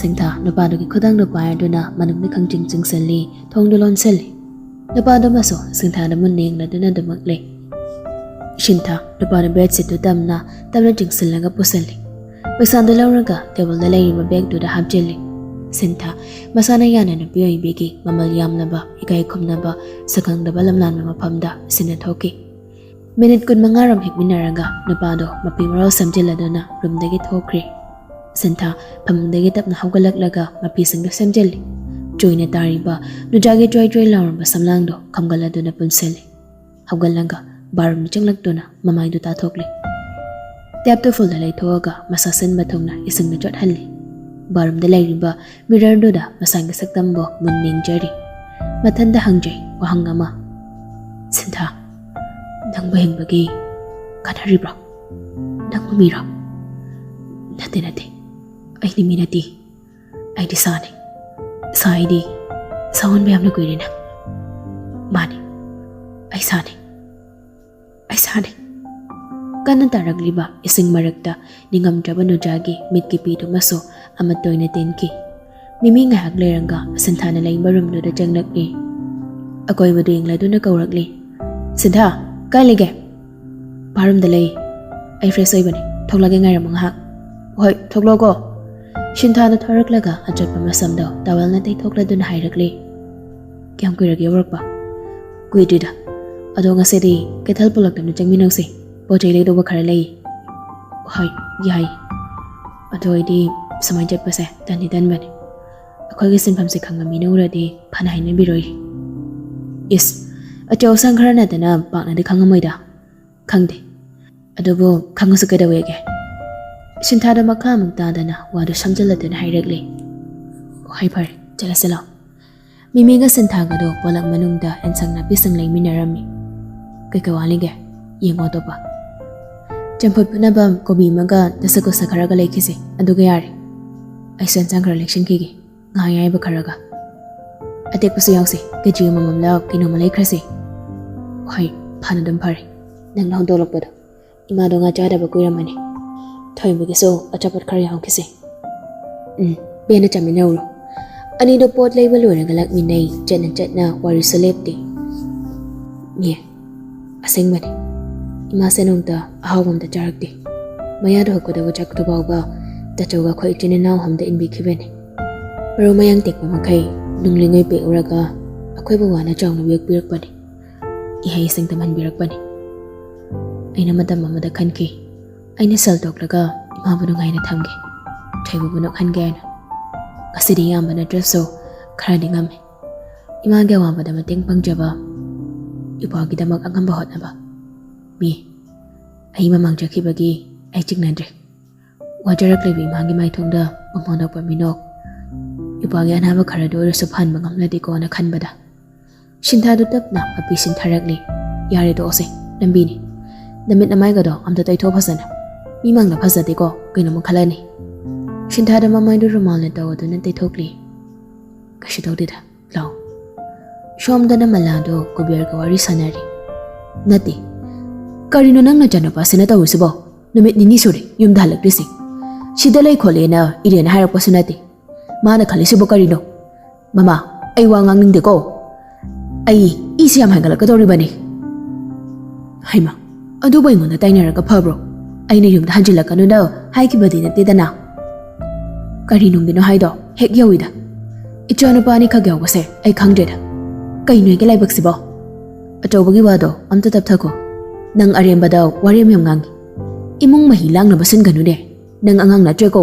ꯁꯤꯟꯊꯥ ꯅꯨꯄꯥꯗꯨꯒꯤ ꯈꯨꯗꯥꯡꯗꯨ ꯄꯥꯏꯔꯗꯨꯅ ꯃꯅꯨꯡꯗ ꯈꯪꯆꯤꯡ ꯆꯤꯡꯁꯤꯜꯂꯤ, ꯊꯣꯡꯗꯨ ꯂꯣꯟꯁꯤꯜꯂꯤ꯫ ꯅꯨꯄꯥꯗꯨꯃꯁꯨ ꯁꯤꯟꯊꯥꯗ ꯃꯨꯟꯅ ꯌꯦꯡꯂꯗꯨꯅ ꯑꯗꯨꯃꯛ ꯂꯩ꯫ ꯁꯤꯟꯊꯥ ꯅꯨꯄꯥꯗꯨ bedsheet ꯇꯨ ꯇꯞꯅ ꯇꯞꯅ ꯆꯤꯡꯁꯤꯜꯂꯒ ꯄꯨꯁꯤꯜꯂꯤ꯫ ꯄꯩꯁꯥꯗꯨ ꯂꯧꯔꯒ ꯇꯦꯕꯜꯗ ꯂꯩꯔꯤꯕ bag ꯇꯨꯗ ꯍꯥꯞꯆꯤꯜꯂꯤ꯫ ꯁꯤꯟꯊꯥ ꯃꯁꯥꯅ ꯌꯥꯅ ꯅꯨꯄꯤ ꯑꯣꯏꯕꯤꯒꯤ ꯃꯃꯜ ꯌꯥꯝꯂꯕ, ꯏꯀꯥꯏ ꯈꯨꯝꯅꯕ, ꯁꯛꯈꯪꯗꯕ ꯂꯝꯂꯥꯟꯕ ꯃꯐꯝꯗ ꯁꯤꯟꯅ ꯊꯣꯛꯈꯤ꯫ ꯃꯤꯅꯤꯠ ꯀꯨꯟꯃꯉꯥ ꯔꯣꯝ ꯍꯤꯞꯃꯤꯟꯅꯔꯒ ꯅꯨꯄꯥꯗꯣ ꯃꯄꯤ ꯃꯔꯣꯜ ꯁꯦꯝꯖꯤꯜꯂꯗꯨꯅ ꯔꯨꯝꯗꯒꯤ ꯊꯣꯛꯈ꯭ꯔꯦ꯫ ꯁꯤꯟꯊꯥ ꯐꯃꯨꯡꯗꯒꯤ ꯇꯞꯅ ꯍꯧꯒꯠꯂꯛꯂꯒ ꯃꯄꯤꯁꯤꯡꯗꯣ ꯁꯦꯝꯖꯤꯜꯂꯤ꯫ ꯆꯣꯏꯅ ꯇꯥꯔꯤꯕ ꯅꯨꯖꯥꯒꯤ ꯆ꯭ꯋꯥꯏ ꯆ꯭ꯋꯥꯏ ꯂꯥꯎꯔꯕ ꯁꯝꯂꯥꯡꯗꯣ ꯈꯝꯒꯠꯂꯗꯨꯅ ꯄꯨꯟꯁꯤꯜꯂꯤ꯫ ꯍꯧꯒꯠꯂꯒ ꯕꯥꯔꯨꯝꯗ ꯆꯪꯂꯛꯇꯨꯅ ꯃꯃꯥꯏꯗꯨ ꯇꯥꯊꯣꯛꯂꯤ꯫ ꯇꯦꯞꯇꯨ ꯐꯨꯜꯗ ꯂꯩꯊꯣꯛꯑꯒ ꯃꯁꯥ ꯁꯤꯟꯕ ꯊꯨꯡꯅ ꯏꯁꯤꯡꯗ ꯆꯣꯠꯍꯜꯂꯤ꯫ ꯕꯥꯔꯨꯝꯗ ꯂꯩꯔꯤꯕ ꯃꯤꯔꯔꯗꯨꯗ ꯃꯁꯥꯒꯤ ꯁꯛꯇꯝꯕꯨ ꯃꯨꯟ ꯌꯦꯡꯖꯔꯤ꯫ ꯃꯊꯟꯗ ꯍꯪꯖꯩ ꯋꯥꯍꯪ ꯑꯃ, "ꯁꯤꯟꯊꯥ, ꯅꯪꯕꯨ ꯍꯤꯡꯕꯒꯤ ꯀꯥꯟꯅꯔꯤꯕ꯭ꯔꯣ? ꯅꯪꯕꯨ ꯃꯤꯔꯣ?" "ꯅꯠꯇꯦ, ꯅꯠꯇꯦ, ꯑꯩꯗꯤ ꯃꯤ ꯅꯠꯇꯦ꯫ ꯑꯩꯗꯤ ꯁꯥꯅꯤ꯫ ꯁꯥ ꯑꯩꯗꯤ, ꯁꯥ ꯑꯣꯟꯕ ꯌꯥꯝꯅ ꯀꯨꯏꯔꯦ ꯅꯪ꯫" "ꯃꯥꯅꯤ, ꯑꯩ ꯁꯥꯅꯤ, ꯑꯩ ꯁꯥꯅꯤ꯫" ꯀꯟꯅ ꯇꯥꯔꯛꯂꯤꯕ ꯏꯁꯤꯡ ꯃꯔꯛꯇ ꯅꯤꯡꯉꯝꯗ꯭ꯔꯕ ꯅꯨꯖꯥꯒꯤ ꯃꯤꯠꯀꯤ ꯄꯤꯗꯨꯃꯁꯨ ꯑꯃꯠꯇ ꯑꯣꯏꯅ ꯇꯦꯟꯈꯤ꯫ ꯃꯤꯃꯤ ꯉꯥꯏꯍꯥꯛ ꯂꯩꯔꯒ ꯁꯤꯟꯊꯥꯅ ꯂꯩꯕ ꯔꯨꯝꯗꯨꯗ ꯆꯪꯂꯛꯂꯤ꯫ ꯑꯀꯣꯏꯕꯗꯨ ꯌꯦꯡꯂꯗꯨꯅ ꯀꯧꯔꯛꯂꯤ, "ꯁꯤꯟꯊꯥ, ꯀꯥꯏ ꯂꯩꯒꯦ?" "ꯕꯥꯔꯨꯝꯗ ꯂꯩ꯫ ꯑꯩ ꯐ꯭ꯔꯦꯁ ꯑꯣꯏꯕꯅꯤ꯫ ꯊꯣꯛꯂꯒꯦ, ꯉꯥꯏꯔꯝꯃꯨ ꯉꯥꯏꯍꯥꯛ꯫" "ꯍꯣꯏ, ꯊꯣꯛꯂꯛꯑꯣꯀꯣ꯫" ꯁꯤꯟꯊꯥꯅ ꯊꯣꯔꯛꯂꯒ ꯑꯆꯣꯠꯄ ꯃꯁꯝꯗꯣ ꯇꯥꯋꯦꯜꯅ ꯇꯩꯊꯣꯛꯂꯗꯨꯅ ꯍꯥꯏꯔꯛꯂꯤ꯫ "ꯀꯌꯥꯝ ꯀꯨꯏꯔꯒꯦ ꯌꯧꯔꯛꯄ?" "ꯀꯨꯏꯗ꯭ꯔꯤꯗ꯫ ꯑꯗꯣ ꯉꯁꯤꯗꯤ ꯀꯩꯊꯦꯜ ꯄꯨꯂꯞꯇ ꯑꯃ ꯆꯪꯃꯤꯟꯅꯧꯁꯦ꯫ ꯄꯣꯠ ꯆꯩ ꯂꯩꯗꯧꯕ ꯈꯔ ꯂꯩ꯫" "ꯍꯣꯏ, ꯌꯥꯏ꯫ ꯑꯗꯣ ꯑꯩꯗꯤ ꯁꯨꯃꯥꯏꯅ ꯆꯠꯄꯁꯦ ꯇꯟꯗꯤ ꯇꯟꯕꯅꯦ꯫ ꯑꯩꯈꯣꯏꯒꯤ ꯁꯤꯟꯐꯝꯁꯦ ꯈꯪꯕ ꯃꯤꯅ ꯎꯔꯗꯤ ꯐꯅ ꯍꯥꯏꯅꯕꯤꯔꯣꯏ꯫" "ꯏꯁ, ꯑꯆꯧ ꯑꯁꯥꯡ ꯈꯔ ꯅꯠꯇꯅ ꯄꯥꯛꯅꯗꯤ ꯈꯪꯉꯝꯃꯣꯏꯗ꯫" "ꯈꯪꯗꯦ꯫ ꯑꯗꯨꯕꯨ ꯈꯪꯉꯁꯨ ꯀꯩꯗꯧꯋꯦꯒꯦ?" ꯁꯤꯟꯊꯥꯗꯣ ꯃꯈꯥ ꯑꯃꯨꯛ ꯇꯥꯗꯅ ꯋꯥꯗꯨ ꯁꯝꯖꯜꯂꯗꯨꯅ ꯍꯥꯏꯔꯛꯂꯦ꯫ "ꯍꯣꯏ, ꯐꯔꯦ, ꯆꯠꯂꯁꯤ ꯂꯥꯛꯑꯣ꯫" ꯃꯤꯃꯤꯒ ꯁꯤꯟꯊꯥꯒꯗꯣ ꯄꯣꯂꯛ ꯃꯅꯨꯡꯗ ꯑꯦꯟꯁꯥꯡ ꯅꯥꯄꯤꯁꯤꯡ ꯂꯩꯃꯤꯟꯅꯔꯝꯃꯤ꯫ "ꯀꯩꯀꯩ ꯋꯥꯠꯂꯤꯒꯦ? ꯌꯦꯡꯉꯣ ꯑꯇꯣꯞꯄ꯫" "ꯆꯝꯐꯨꯠ ꯐꯨꯠꯅꯕ ꯀꯣꯕꯤ ꯑꯃꯒ ꯗꯁꯀꯨꯁ ꯈꯔꯒ ꯂꯩꯈꯤꯁꯦ, ꯑꯗꯨꯒ ꯌꯥꯔꯦ꯫ ꯑꯩꯁꯨ ꯑꯦꯟꯁꯥꯡ ꯈꯔ ꯂꯩꯁꯤꯟꯈꯤꯒꯦ, ꯉꯥ ꯑꯌꯥꯏꯕ ꯈꯔꯒ꯫ ꯑꯇꯦꯛꯄꯁꯨ ꯌꯥꯎꯁꯦ, ꯀꯦꯖꯤ ꯑꯃꯃꯝꯂ ꯀꯩꯅꯣꯝꯃ ꯂꯩꯈ꯭ꯔꯁꯦ꯫" "ꯍꯣꯏ, ꯐꯅ ꯑꯗꯨꯝ ꯐꯔꯦ, ꯅꯪꯅ ꯍꯧꯗꯣꯛꯂꯛꯄꯗꯣ꯫ ꯏꯃꯥꯗꯣ ꯉꯥ ꯆꯥꯗꯕ ꯀꯨꯏꯔꯝꯃꯅꯤ꯫ ꯊꯣꯏꯕꯒꯤꯁꯨ ꯑꯆꯥꯄꯣꯠ ꯈꯔ ꯌꯥꯎꯈꯤꯁꯦ꯫" "ꯎꯝ, ꯄꯦꯟꯅ ꯆꯥꯃꯤꯟꯅꯧꯔꯣ꯫" ꯑꯅꯤꯗꯣ ꯄꯣꯠ ꯂꯩꯕ ꯂꯣꯏꯔꯒ ꯂꯥꯛꯃꯤꯟꯅꯩ꯫ ꯆꯠꯅ ꯆꯠꯅ ꯋꯥꯔꯤꯁꯨ ꯂꯦꯞꯇꯦ꯫ "ꯃꯤ, ꯑꯁꯦꯡꯕꯅꯤ, ꯏꯃꯥꯁꯦ ꯅꯣꯡꯇ ꯑꯍꯥꯎꯕ ꯑꯝꯇ ꯆꯥꯔꯛꯇꯦ꯫ ꯃꯌꯥꯗ ꯍꯧꯒꯗꯕ ꯆꯥꯛꯇꯨ ꯐꯥꯎꯕ ꯇꯥꯆꯧꯒ ꯑꯩꯈꯣꯏ ꯏꯆꯤꯟ ꯏꯅꯥꯎ ꯑꯍꯨꯝꯗ ꯏꯟꯕꯤꯈꯤꯕꯅꯤ꯫ ꯃꯔꯨ ꯃꯌꯥꯡ ꯇꯦꯛꯄ ꯃꯈꯩ ꯅꯨꯡꯂꯤꯉꯩ ꯄꯦꯛꯎꯔꯒ ꯑꯩꯈꯣꯏꯕꯨ ꯋꯥꯅ ꯆꯥꯎꯅ ꯌꯣꯛꯄꯤꯔꯛꯄꯅꯤ꯫ ꯏꯍꯩꯁꯤꯡ ꯇꯝꯍꯟꯕꯤꯔꯛꯄꯅꯤ꯫ ꯑꯩꯅ ꯃꯇꯝ ꯑꯃꯗ ꯈꯟꯈꯤ, ꯑꯩꯅ ꯁꯦꯜ ꯇꯣꯛꯂꯒ ꯏꯃꯥꯕꯨ ꯅꯨꯡꯉꯥꯏꯅ ꯊꯝꯒꯦ, ꯊꯣꯏꯕꯕꯨ ꯅꯣꯛꯍꯟꯒꯦ ꯍꯥꯏꯅ꯫ ꯉꯁꯤꯗꯤ ꯏꯌꯥꯝꯕ ꯅꯠꯇ꯭ꯔꯁꯨ ꯈꯔꯗꯤ ꯉꯝꯃꯤ꯫ ꯏꯃꯥꯒꯤ ꯑꯋꯥꯕꯗ ꯃꯇꯦꯡ ꯄꯥꯡꯖꯕ ꯏꯄꯥꯒꯤꯗꯃꯛ ꯑꯉꯝꯕ ꯍꯣꯠꯅꯕ ꯃꯤ꯫ ꯑꯩ ꯃꯃꯥꯡ ꯆꯠꯈꯤꯕꯒꯤ ꯑꯩ ꯆꯤꯡꯅꯗ꯭ꯔꯦ꯫ ꯋꯥꯖꯔꯛꯂꯤꯕ ꯏꯃꯥꯒꯤ ꯃꯥꯏꯊꯣꯡꯗ ꯃꯃꯣꯟ ꯅꯣꯛꯄ ꯃꯤꯅꯣꯛ꯫ ꯏꯄꯥꯒꯤ ꯑꯅꯥꯕ ꯈꯔꯗ ꯑꯣꯏꯔꯁꯨ ꯐꯍꯟꯕ ꯉꯝꯂꯗꯤꯀꯣꯅ ꯈꯟꯕꯗ ꯁꯤꯟꯊꯥꯗꯨ ꯇꯞꯅ ꯃꯄꯤ ꯁꯤꯟꯊꯔꯛꯂꯤ꯫ ꯌꯥꯔꯦ, ꯇꯣꯛꯑꯁꯦ, ꯂꯝꯕꯤꯅꯤ꯫ ꯅꯃꯤꯠ ꯅꯃꯥꯏꯒꯗꯣ ꯑꯝꯇ ꯇꯩꯊꯣꯛ ꯐꯖꯅ꯫ ꯃꯤꯃꯥꯡꯗ ꯐꯖꯗꯦꯀꯣ, ꯀꯩꯅꯣꯝꯃ ꯈꯜꯂꯅꯤ꯫ ꯁꯤꯟꯊꯥꯗ ꯃꯃꯥꯏꯗꯨ ꯔꯨꯃꯥꯜꯅ ꯇꯧꯗꯨꯅ ꯇꯩꯊꯣꯛꯂꯤ꯫ ꯀꯩꯁꯨ ꯇꯧꯗꯦꯗ꯫ ꯂꯥꯎ꯫ ꯁꯣꯝꯗꯅ ꯃꯂꯥꯗꯣ ꯀꯨꯕꯦꯔꯒ ꯋꯥꯔꯤ ꯁꯥꯟꯅꯔꯤ꯫ ꯅꯠꯇꯦ꯫ ꯀꯔꯤꯅꯣ ꯅꯪ ꯅꯆꯥꯅꯨꯄꯥꯁꯤꯅ ꯇꯧꯔꯤꯁꯤꯕꯣ? ꯅꯨꯃꯤꯠ ꯅꯤꯅꯤ ꯁꯨꯔꯦ ꯌꯨꯝꯗ ꯍꯜꯂꯛꯇ꯭ꯔꯤꯁꯤ꯫ ꯁꯤꯗ ꯂꯩ ꯈꯣꯠꯂꯦꯅ ꯏꯔꯦꯟ ꯍꯥꯏꯔꯛꯄꯁꯨ ꯅꯠꯇꯦ꯫ ꯃꯥꯅ ꯈꯜꯂꯤꯁꯤꯕꯨ ꯀꯔꯤꯅꯣ? ꯃꯃꯥ, ꯑꯩ ꯋꯥ ꯉꯥꯡꯅꯤꯡꯗꯦꯀꯣ꯫ ꯑꯩ ꯏꯁꯤ ꯌꯥꯝ ꯍꯦꯟꯒꯠꯂꯛꯀꯗꯧꯔꯤꯕꯅꯤ꯫ ꯍꯩꯃꯥ, ꯑꯗꯨꯕꯨ ꯑꯩꯉꯣꯟꯗ ꯇꯥꯏꯅꯔꯒ ꯐꯕ꯭ꯔꯣ? ꯑꯩꯅ ꯌꯨꯝꯗ ꯍꯟꯖꯤꯜꯂꯛꯀꯅꯨꯅ ꯍꯥꯏꯈꯤꯕꯗꯤ ꯅꯠꯇꯦꯗꯅ꯫ ꯀꯔꯤ ꯅꯨꯡꯒꯤꯅꯣ ꯍꯥꯏꯗꯣ ꯍꯦꯛ ꯌꯧꯏꯗ꯫ ꯏꯆꯥꯅꯨꯄꯥ ꯑꯅꯤꯈꯛ ꯌꯥꯎꯕꯁꯦ ꯑꯩ ꯈꯪꯗ꯭ꯔꯦꯗ꯫ ꯀꯩꯅꯣ ꯑꯩꯒꯤ ꯂꯥꯏꯕꯛꯁꯤꯕꯣ? ꯑꯆꯧꯕꯒꯤ ꯋꯥꯗꯣ ꯑꯝꯇ ꯇꯞꯊꯈꯣ꯫ ꯅꯪ ꯑꯔꯦꯝꯕꯗ ꯋꯥꯔꯦꯝ ꯌꯥꯝ ꯉꯥꯡꯉꯤ꯫ ꯏꯃꯨꯡ ꯃꯍꯤ ꯂꯥꯡꯅꯕ ꯁꯤꯟꯒꯅꯨꯅꯦ꯫ ꯅꯪ ꯑꯉꯥꯡ ꯅꯠꯇ꯭ꯔꯦꯀꯣ꯫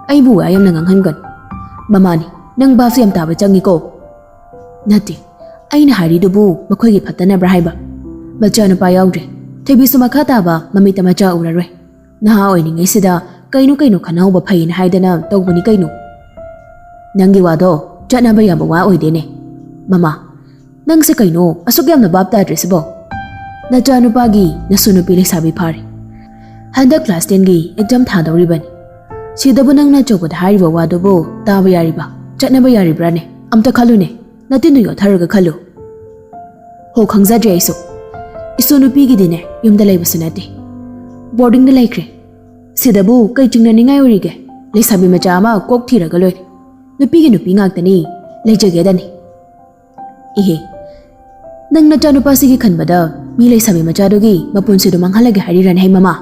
ꯑꯩꯕꯨ ꯋꯥ ꯌꯥꯝꯅ ꯉꯥꯡꯍꯟꯒꯅꯨ꯫ ꯃꯃꯥꯅꯤ, ꯅꯪ ꯚꯥꯞꯁꯨ ꯌꯥꯝ ꯇꯥꯕ ꯆꯪꯉꯤꯀꯣ꯫ ꯅꯠꯇꯦ, ꯑꯩꯅ ꯍꯥꯏꯔꯤꯗꯨꯕꯨ ꯃꯈꯣꯏꯒꯤ ꯐꯠꯇꯅꯕ꯭ꯔꯥ ꯍꯥꯏꯕ? ꯃꯆꯥꯅꯨꯄꯥ ꯌꯥꯎꯗ꯭ꯔꯦ꯫ ꯊꯣꯏꯕꯤꯁꯨ ꯃꯈꯥ ꯇꯥꯕ ꯃꯃꯤꯠꯇ ꯃꯆꯥ ꯎꯔꯔꯣꯏ꯫ ꯅꯍꯥ ꯑꯣꯏꯔꯤꯉꯩꯁꯤꯗ ꯀꯩꯅꯣ ꯀꯩꯅꯣ ꯈꯟꯅꯍꯧꯕ ꯐꯩꯅ ꯍꯥꯏꯗꯅ ꯇꯧꯕꯅꯤ ꯀꯩꯅꯣ꯫ ꯅꯪꯒꯤ ꯋꯥꯗꯣ ꯆꯠꯅꯕ ꯌꯥꯕ ꯋꯥ ꯑꯣꯏꯗꯦꯅꯦ꯫ ꯃꯃꯥ, ꯅꯪꯁꯦ ꯀꯩꯅꯣ ꯑꯁꯨꯛ ꯌꯥꯝꯅ ꯚꯥꯞ ꯇꯥꯗ꯭ꯔꯤꯁꯤꯕꯣ? ꯅꯆꯥꯅꯨꯄꯥꯒꯤ ꯅꯁꯨ ꯅꯨꯄꯤ ꯂꯩꯁꯥꯕꯤ ꯐꯥꯔꯦ꯫ ꯍꯟꯗꯛ class ten ꯒꯤ exam ꯊꯥꯗꯧꯔꯤꯕꯅꯤ꯫ ꯁꯤꯗꯕꯨ ꯅꯪꯅ ꯑꯆꯧꯕꯗ ꯍꯥꯏꯔꯤꯕ ꯋꯥꯗꯨꯕꯨ ꯇꯥꯕ ꯌꯥꯔꯤꯕ, ꯆꯠꯅꯕ ꯌꯥꯔꯤꯕ꯭ꯔꯥꯅꯦ? ꯑꯝꯇ ꯈꯜꯂꯨꯅꯦ, ꯅꯇꯤꯟꯗꯨ ꯌꯣꯠꯊꯔꯒ ꯈꯜꯂꯨ꯫ ꯍꯣ, ꯈꯪꯖꯗ꯭ꯔꯦ ꯑꯩꯁꯨ꯫ ꯏꯁꯨ ꯅꯨꯄꯤꯒꯤꯗꯤꯅꯦ ꯌꯨꯝꯗ ꯂꯩꯕꯁꯨ ꯅꯠꯇꯦ, boarding ꯗ ꯂꯩꯈ꯭ꯔꯦ꯫ ꯁꯤꯗꯕꯨ ꯀꯩ ꯆꯤꯡꯅꯅꯤꯡꯉꯥꯏ ꯑꯣꯏꯔꯤꯒꯦ? ꯂꯩꯁꯥꯕꯤ ꯃꯆꯥ ꯑꯃ ꯀꯣꯛ ꯊꯤꯔꯒ ꯂꯣꯏꯔꯦ꯫ ꯅꯨꯄꯤꯒꯤ ꯅꯨꯄꯤ ꯉꯥꯛꯇꯅꯤ, ꯂꯩꯖꯒꯦꯗꯅꯤ꯫ ꯏꯍꯦ, ꯅꯪ ꯅꯆꯥꯅꯨꯄꯥꯁꯤꯒꯤ ꯈꯟꯕꯗ ꯃꯤ ꯂꯩꯁꯥꯕꯤ ꯃꯆꯥꯗꯨꯒꯤ ꯃꯄꯨꯟꯁꯤꯗꯣ ꯃꯥꯡꯍꯜꯂꯒꯦ ꯍꯥꯏꯔꯤꯔꯅꯦ ꯍꯩ ꯃꯃꯥ?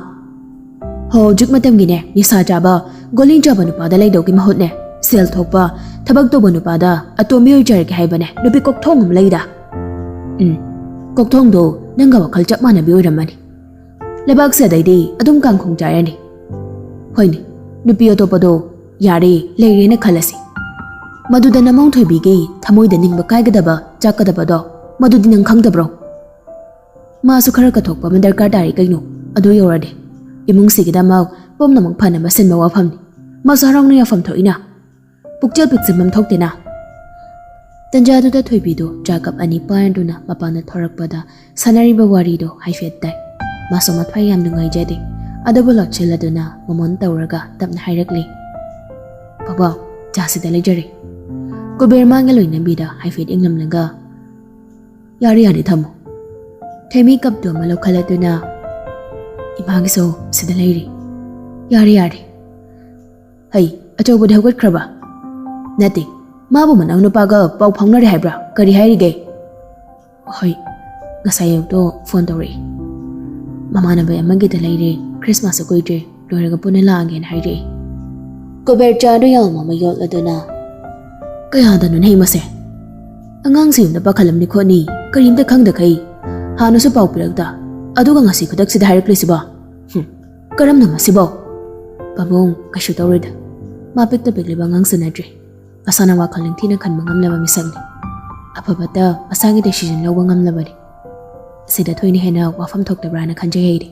ꯍꯣ, ꯍꯧꯖꯤꯛ ꯃꯇꯝꯒꯤꯅꯦ ꯅꯤꯁꯥ ꯆꯥꯕ, ꯒꯣꯂꯤ ꯆꯥꯕ ꯅꯨꯄꯥꯗ ꯂꯩꯗꯧꯒꯤ ꯃꯍꯨꯠꯅꯦ ꯁꯦꯜ ꯊꯣꯛꯄ, ꯊꯕꯛ ꯇꯧꯕ ꯅꯨꯄꯥꯗ ꯑꯇꯣꯝꯕꯤ ꯑꯣꯏꯖꯔꯒꯦ ꯍꯥꯏꯕꯅꯦ, ꯅꯨꯄꯤ ꯀꯣꯛꯊꯣꯡ ꯑꯃ ꯂꯩꯗ꯫ ꯎꯝ, ꯀꯣꯛꯊꯣꯡꯗꯣ ꯅꯪꯒ ꯋꯥꯈꯜ ꯆꯞ ꯃꯥꯟꯅꯕꯤ ꯑꯣꯏꯔꯝꯃꯅꯤ꯫ ꯂꯩꯕꯥꯛꯁꯦ ꯑꯗꯩꯗꯤ ꯑꯗꯨꯝ ꯀꯥꯡꯈꯣꯡ ꯆꯥꯏꯔꯅꯤ꯫ ꯍꯣꯏꯅꯦ, ꯅꯨꯄꯤ ꯑꯇꯣꯞꯄꯗꯣ ꯌꯥꯔꯦ, ꯂꯩꯔꯦꯅ ꯈꯜꯂꯁꯤ꯫ ꯃꯗꯨꯗ ꯅꯃꯧ ꯊꯣꯏꯕꯤꯒꯤ ꯊꯃꯣꯏꯗ ꯅꯤꯡꯕ ꯀꯥꯏꯒꯗꯕ, ꯆꯥꯛꯀꯗꯕꯗꯣ, ꯃꯗꯨꯗꯤ ꯅꯪ ꯈꯪꯗꯕ꯭ꯔꯣ? ꯃꯥꯁꯨ ꯈꯔ ꯀꯠꯊꯣꯛꯄ ꯑꯃ ꯗꯔꯀꯥꯔ ꯇꯥꯔꯤ ꯀꯩꯅꯣ꯫ ꯑꯗꯨ ꯌꯧꯔꯗꯤ ꯏꯃꯨꯡꯁꯤꯒꯤꯗꯃꯛ ꯄꯨꯝꯅꯃꯛ ꯐꯅꯕ ꯁꯤꯟꯕ ꯋꯥꯐꯝꯅꯤ꯫ ꯃꯥꯁꯨ ꯍꯔꯥꯎꯅ ꯌꯥꯐꯝ ꯊꯣꯛꯏꯅ꯫ ꯄꯨꯛꯆꯦꯜ ꯄꯤꯛꯁꯤꯟꯐꯝ ꯊꯣꯛꯇꯦꯅ꯫ ꯇꯟꯖꯥꯗꯨꯗ ꯊꯣꯏꯕꯤꯗꯨ ꯆꯥ ꯀꯞ ꯑꯅꯤ ꯄꯥꯏꯔꯗꯨꯅ ꯃꯄꯥꯟꯗ ꯊꯣꯔꯛꯄꯗ ꯁꯥꯟꯅꯔꯤꯕ ꯋꯥꯔꯤꯗꯣ ꯍꯥꯏꯐꯦꯠ ꯇꯥꯏ꯫ ꯃꯥꯁꯨ ꯃꯊ꯭ꯋꯥꯏ ꯌꯥꯝ ꯅꯨꯡꯉꯥꯏꯖꯗꯦ꯫ ꯑꯗꯨꯕꯨ ꯂꯥꯛꯁꯤꯜꯂꯗꯨꯅ ꯃꯃꯣꯟ ꯇꯧꯔꯒ ꯇꯞꯅ ꯍꯥꯏꯔꯛꯂꯤ, "ꯕꯕꯥ, ꯆꯥꯁꯤꯗ ꯂꯩꯖꯔꯦ꯫" ꯀꯨꯕꯦꯔ ꯃꯥꯒꯤ ꯂꯣꯏꯅꯕꯤꯗ ꯍꯥꯏꯐꯦꯠ ꯌꯦꯡꯂꯝꯂꯒ, "ꯌꯥꯔꯦ, ꯌꯥꯔꯦ, ꯊꯝꯃꯣ꯫" ꯊꯣꯏꯃꯤ ꯀꯞꯇꯨ ꯑꯃ ꯂꯧꯈꯠꯂꯗꯨꯅ, "ꯏꯃꯥꯒꯤꯁꯨ ꯁꯤꯗ ꯂꯩꯔꯤ꯫" "ꯌꯥꯔꯦ, ꯌꯥꯔꯦ꯫" "ꯍꯩ, ꯑꯆꯧꯕꯗꯤ ꯍꯧꯒꯠꯈ꯭ꯔꯕ?" "ꯅꯠꯇꯦ, ꯃꯥꯕꯨ ꯃꯅꯥꯎ ꯅꯨꯄꯥꯒ ꯄꯥꯎ ꯐꯥꯎꯅꯔꯦ ꯍꯥꯏꯕ꯭ꯔꯥ? ꯀꯔꯤ ꯍꯥꯏꯔꯤꯒꯦ?" "ꯍꯣꯏ, ꯉꯁꯥꯏ ꯑꯌꯨꯛꯇꯣ ꯐꯣꯟ ꯇꯧꯔꯛꯏ꯫ ꯃꯃꯥꯟꯅꯕ ꯑꯃꯒꯤꯗ ꯂꯩꯔꯦ, ꯈ꯭ꯔꯤꯁꯃꯥꯁꯁꯨ ꯀꯨꯏꯗ꯭ꯔꯦ, ꯂꯣꯏꯔꯒ ꯄꯨꯟꯅ ꯂꯥꯛꯑꯒꯦꯅ ꯍꯥꯏꯔꯛꯏ꯫" ꯀꯨꯕꯦꯔ ꯆꯥꯗꯨ ꯌꯥꯝ ꯑꯃ ꯌꯣꯠꯂꯗꯨꯅ, "ꯀꯌꯥꯗꯅꯣꯅꯦ ꯃꯁꯦ? ꯑꯉꯥꯡꯁꯤ ꯌꯨꯝꯗ ꯄꯥꯈꯠꯂꯝꯅꯤ ꯈꯣꯠꯅꯤ, ꯀꯔꯤꯝꯇ ꯈꯪꯗꯈꯩ꯫ ꯍꯥꯟꯅꯁꯨ ꯄꯥꯎ ꯄꯤꯔꯛꯇ, ꯑꯗꯨꯒ ꯉꯁꯤ ꯈꯨꯗꯛꯁꯤꯗ ꯍꯥꯏꯔꯛꯂꯤꯁꯤꯕꯣ? ꯍꯨꯝ, ꯀꯔꯝꯅ ꯃꯁꯤꯕꯣ?" "ꯄꯥꯕꯨꯡ, ꯀꯩꯁꯨ ꯇꯧꯔꯣꯏꯗ꯫ ꯃꯥ ꯄꯤꯛꯇ ꯄꯤꯛꯂꯤꯕ ꯑꯉꯥꯡꯁꯨ ꯅꯠꯇ꯭ꯔꯦ꯫ ꯃꯁꯥꯅ ꯋꯥꯈꯜ ꯅꯤꯡꯊꯤꯅ ꯈꯟꯕ ꯉꯝꯂꯕ ꯃꯤꯁꯛꯅꯤ꯫ ꯑꯐꯕꯇ ꯃꯁꯥꯒꯤ decision ꯂꯧꯕ ꯉꯝꯂꯕꯅꯤ꯫ ꯁꯤꯗ ꯊꯣꯏꯅ ꯍꯦꯟꯅ ꯋꯥꯐꯝ ꯊꯣꯛꯇꯕ꯭ꯔꯥꯅ ꯈꯟꯖꯩ ꯑꯩꯗꯤ꯫"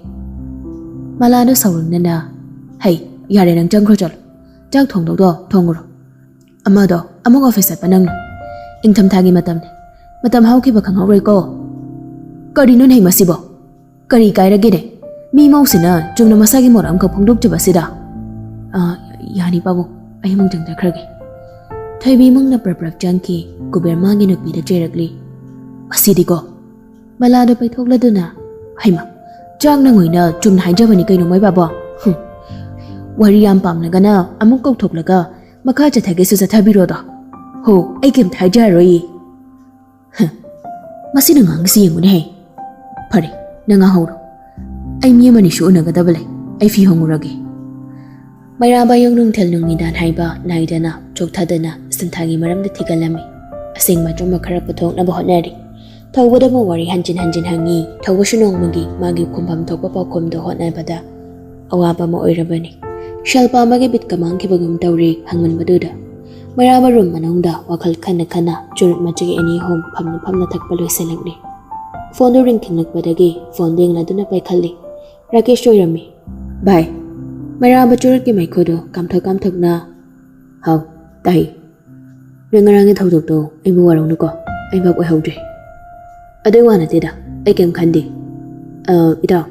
ꯃꯂꯥꯗꯣ ꯁꯥꯎꯔꯪꯅꯅ, "ꯍꯩ, ꯌꯥꯔꯦ, ꯅꯪ ꯆꯪꯈ꯭ꯔꯣ, ꯆꯠꯂꯣ꯫ ꯆꯥꯛ ꯊꯣꯡꯗꯧꯗꯣ ꯊꯣꯡꯉꯨꯔꯣ꯫ ꯑꯃꯗꯣ ꯑꯃꯨꯛ office ꯆꯠꯄ ꯅꯪꯅ꯫ ꯏꯪꯊꯝꯊꯥꯒꯤ ꯃꯇꯝꯅꯤ꯫ ꯃꯇꯝ ꯍꯧꯈꯤꯕ ꯈꯪꯍꯧꯔꯣꯏꯀꯣ꯫" "ꯀꯔꯤꯅꯣꯅꯦ ꯃꯁꯤꯕꯣ? ꯀꯔꯤ ꯀꯥꯏꯔꯒꯦꯅꯦ? ꯃꯤ ꯃꯧꯁꯤꯅ ꯆꯨꯝꯅ ꯃꯁꯥꯒꯤ ꯃꯣꯠ ꯑꯃꯈꯛ ꯐꯣꯡꯗꯣꯛꯆꯕꯁꯤꯗ꯫" "ꯑꯥ, ꯌꯥꯅꯤ ꯄꯥꯕꯨꯡ, ꯑꯩ ꯑꯃꯨꯛ ꯆꯪꯖꯈ꯭ꯔꯒꯦ꯫" ꯊꯣꯏꯕꯤ ꯏꯃꯨꯡꯅ ꯄ꯭ꯔꯞ ꯄ꯭ꯔꯞ ꯆꯪꯈꯤ꯫ ꯀꯨꯕꯦꯔ ꯃꯥꯒꯤ ꯅꯨꯄꯤꯗ ꯆꯩꯔꯛꯂꯤ, "ꯑꯁꯤꯗꯤꯀꯣ!" ꯃꯂꯥꯗꯣ ꯄꯩꯊꯣꯛꯂꯗꯨꯅ, "ꯍꯩꯃ, ꯆꯥꯛ ꯅꯪꯉꯣꯏꯅ ꯆꯨꯝꯅ ꯍꯥꯏꯖꯕꯅꯤ ꯀꯩꯅꯣ, ꯃꯣꯏ ꯕꯥꯕꯣ꯫ ꯍꯨꯝ꯫ ꯋꯥꯔꯤ ꯌꯥꯝ ꯄꯥꯝꯂꯒꯅ ꯑꯃꯨꯛ ꯀꯧꯊꯣꯛꯂꯒ ꯃꯈꯥ ꯆꯠꯊꯒꯦꯁꯨ ꯆꯠꯊꯕꯤꯔꯣꯗꯣ꯫ ꯍꯣ, ꯑꯩ ꯀꯩꯝꯇ ꯍꯥꯏꯖꯔꯔꯣꯏꯌꯦ꯫" ꯍ, ꯃꯁꯤꯅ ꯉꯥꯡꯉꯤꯁꯤ ꯌꯦꯡꯉꯨꯅꯦꯍꯦ꯫ "ꯐꯔꯦ, ꯅꯪ ꯉꯥꯡꯍꯧꯔꯣ꯫ ꯑꯩ ꯃꯤ ꯑꯃꯅꯤꯁꯨ ꯎꯅꯒꯗꯕ ꯂꯩ꯫ ꯑꯩ ꯐꯤ ꯍꯣꯡꯉꯨꯔꯒꯦ꯫" ꯃꯩꯔꯥꯕ ꯑꯌꯨꯛ ꯅꯨꯡꯊꯤꯜ ꯅꯨꯃꯤꯗꯥꯡ ꯍꯥꯏꯕ ꯅꯥꯏꯗꯅ ꯆꯣꯛꯊꯗꯅ ꯁꯤꯟꯊꯥꯒꯤ ꯃꯔꯝꯗ ꯊꯤꯒꯠꯂꯝꯃꯤ꯫ ꯑꯁꯦꯡꯕ ꯑꯆꯨꯝꯕ ꯈꯔ ꯄꯨꯊꯣꯛꯅꯕ ꯍꯣꯠꯅꯔꯤ꯫ ꯊꯧꯕꯗꯕꯨ ꯋꯥꯔꯤ ꯍꯟꯖꯤꯟ ꯍꯟꯖꯤꯟ ꯍꯪꯉꯤ꯫ ꯊꯧꯕꯁꯨ ꯅꯣꯡꯃꯒꯤ ꯃꯥꯒꯤ ꯈꯨꯝꯐꯝ ꯊꯣꯛꯄ ꯄꯥꯎꯈꯨꯝꯗꯨ ꯍꯣꯠꯅꯕꯗ ꯑꯋꯥꯕ ꯑꯃ ꯑꯣꯏꯔꯕꯅꯤ꯫ ꯁꯦꯜ ꯄꯥꯝꯕꯒꯤ ꯕꯤꯠꯀ ꯃꯥꯡꯈꯤꯕꯒꯨꯝ ꯇꯧꯔꯤ ꯍꯪꯃꯟꯕꯗꯨꯗ꯫ ꯃꯩꯔꯥꯕ ꯔꯨꯝ ꯃꯅꯨꯡꯗ ꯋꯥꯈꯜ ꯈꯟꯅ ꯈꯟꯅ ꯆꯨꯔꯨꯞ ꯃꯆꯦ ꯑꯅꯤ ꯑꯍꯨꯝ ꯐꯝꯅ ꯐꯝꯅ ꯊꯛꯄ ꯂꯣꯏꯁꯤꯜꯂꯛꯂꯤ꯫ ꯐꯣꯟꯗꯨ ꯔꯤꯡ ꯈꯤꯡꯂꯛꯄꯗꯒꯤ ꯐꯣꯟꯗꯨ ꯌꯦꯡꯂꯗꯨꯅ ꯄꯥꯏꯈꯠꯂꯤ꯫ ꯔꯥꯀꯦꯁ ꯑꯣꯏꯔꯝꯃꯤ꯫ "ꯚꯥꯏ꯫" ꯃꯩꯔꯥꯕ ꯆꯨꯔꯨꯞꯀꯤ ꯃꯩꯈꯨꯗꯨ ꯀꯥꯝꯊꯣꯛ ꯀꯥꯝꯊꯣꯛꯅ꯫ "ꯍꯥꯎ꯫ ꯇꯥꯏ꯫ ꯅꯣꯏ ꯉꯔꯥꯡꯒꯤ ꯊꯧꯗꯣꯛꯇꯣ ꯑꯩꯕꯨ ꯋꯥꯔꯧꯅꯨꯀꯣ꯫ ꯑꯩ ꯚꯥꯞ ꯑꯣꯏꯍꯧꯗ꯭ꯔꯦ꯫" "ꯑꯗꯨꯏ ꯋꯥ ꯅꯠꯇꯦꯗ꯫ ꯑꯩ ꯀꯩꯝ ꯈꯟꯗꯦ꯫ ꯑ, ꯏꯇꯥꯎ,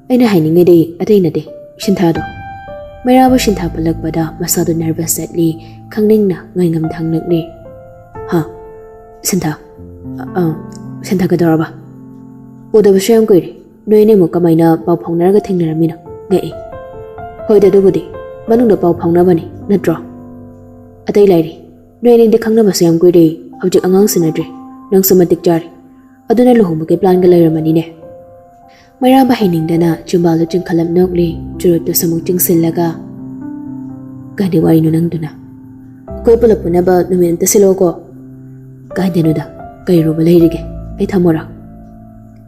ꯑꯩꯅ ꯍꯥꯏꯅꯤꯡꯉꯤꯗꯤ ꯑꯇꯩ ꯅꯠꯇꯦ꯫ ꯁꯤꯟꯊꯥꯗꯣ꯫" ꯃꯩꯔꯥꯕ ꯁꯤꯟꯊꯥ ꯄꯜꯂꯛꯄꯗ ꯃꯁꯥꯗꯨ ꯅꯔꯚꯁ ꯆꯠꯂꯤ꯫ ꯈꯪꯅꯤꯡꯅ ꯉꯥꯏꯉꯝꯗ ꯍꯪꯂꯛꯂꯤ꯫ "ꯍꯥ? ꯁꯤꯟꯊꯥ? ꯑ, ꯑ, ꯁꯤꯟꯊꯥ ꯀꯩꯗꯧꯔꯕ? ꯎꯗꯕꯁꯨ ꯌꯥꯝ ꯀꯨꯏꯔꯦ꯫ ꯅꯣꯏ ꯑꯅꯤꯃꯨꯛ ꯀꯃꯥꯏꯅ ꯄꯥꯎ ꯐꯥꯎꯅꯔꯒ ꯊꯦꯡꯅꯔꯝꯃꯤꯅꯣ? ꯉꯛꯑꯦ꯫" "ꯍꯣꯏꯗ, ꯑꯗꯨꯕꯨꯗꯤ ꯃꯅꯨꯡꯗ ꯄꯥꯎ ꯐꯥꯎꯅꯕꯅꯤ ꯅꯠꯇ꯭ꯔꯣ? ꯑꯇꯩ ꯂꯥꯏꯔꯤ꯫ ꯅꯣꯏ ꯑꯅꯤꯗꯤ ꯈꯪꯅꯕꯁꯨ ꯌꯥꯝ ꯀꯨꯏꯔꯦ꯫ ꯍꯧꯖꯤꯛ ꯑꯉꯥꯡ ꯁꯦꯟꯅꯗ꯭ꯔꯦ꯫ ꯅꯪꯁꯨ ꯃꯇꯤꯛ ꯆꯥꯔꯦ꯫ ꯑꯗꯨꯅ ꯂꯨꯍꯣꯡꯕꯒꯤ ꯄ꯭ꯂꯥꯟꯒ ꯂꯩꯔꯝꯃꯅꯤꯅꯦ꯫" ꯃꯩꯔꯥꯕ ꯍꯩꯅꯤꯡꯗꯅ ꯆꯤꯝꯕꯥꯜꯗꯨ ꯆꯤꯡꯈꯠꯂꯞ ꯅꯣꯛꯂꯤ꯫ ꯆꯨꯔꯨꯞꯇꯨꯁꯨ ꯑꯃꯨꯛ ꯆꯤꯡꯁꯤꯜꯂꯒ, "ꯀꯔꯤ ꯋꯥꯔꯤꯅꯣ ꯅꯪꯗꯨꯅ? ꯑꯩꯈꯣꯏ ꯄꯨꯂꯞ ꯄꯨꯟꯅꯕ ꯅꯨꯃꯤꯠ ꯑꯝꯇ ꯁꯤꯜꯂꯛꯑꯣꯀꯣ꯫" "ꯀꯥꯏꯗꯅꯣꯗ? ꯀꯩꯔꯨꯕ ꯂꯩꯔꯤꯒꯦ? ꯑꯩ ꯊꯝꯃꯣꯔꯥ?"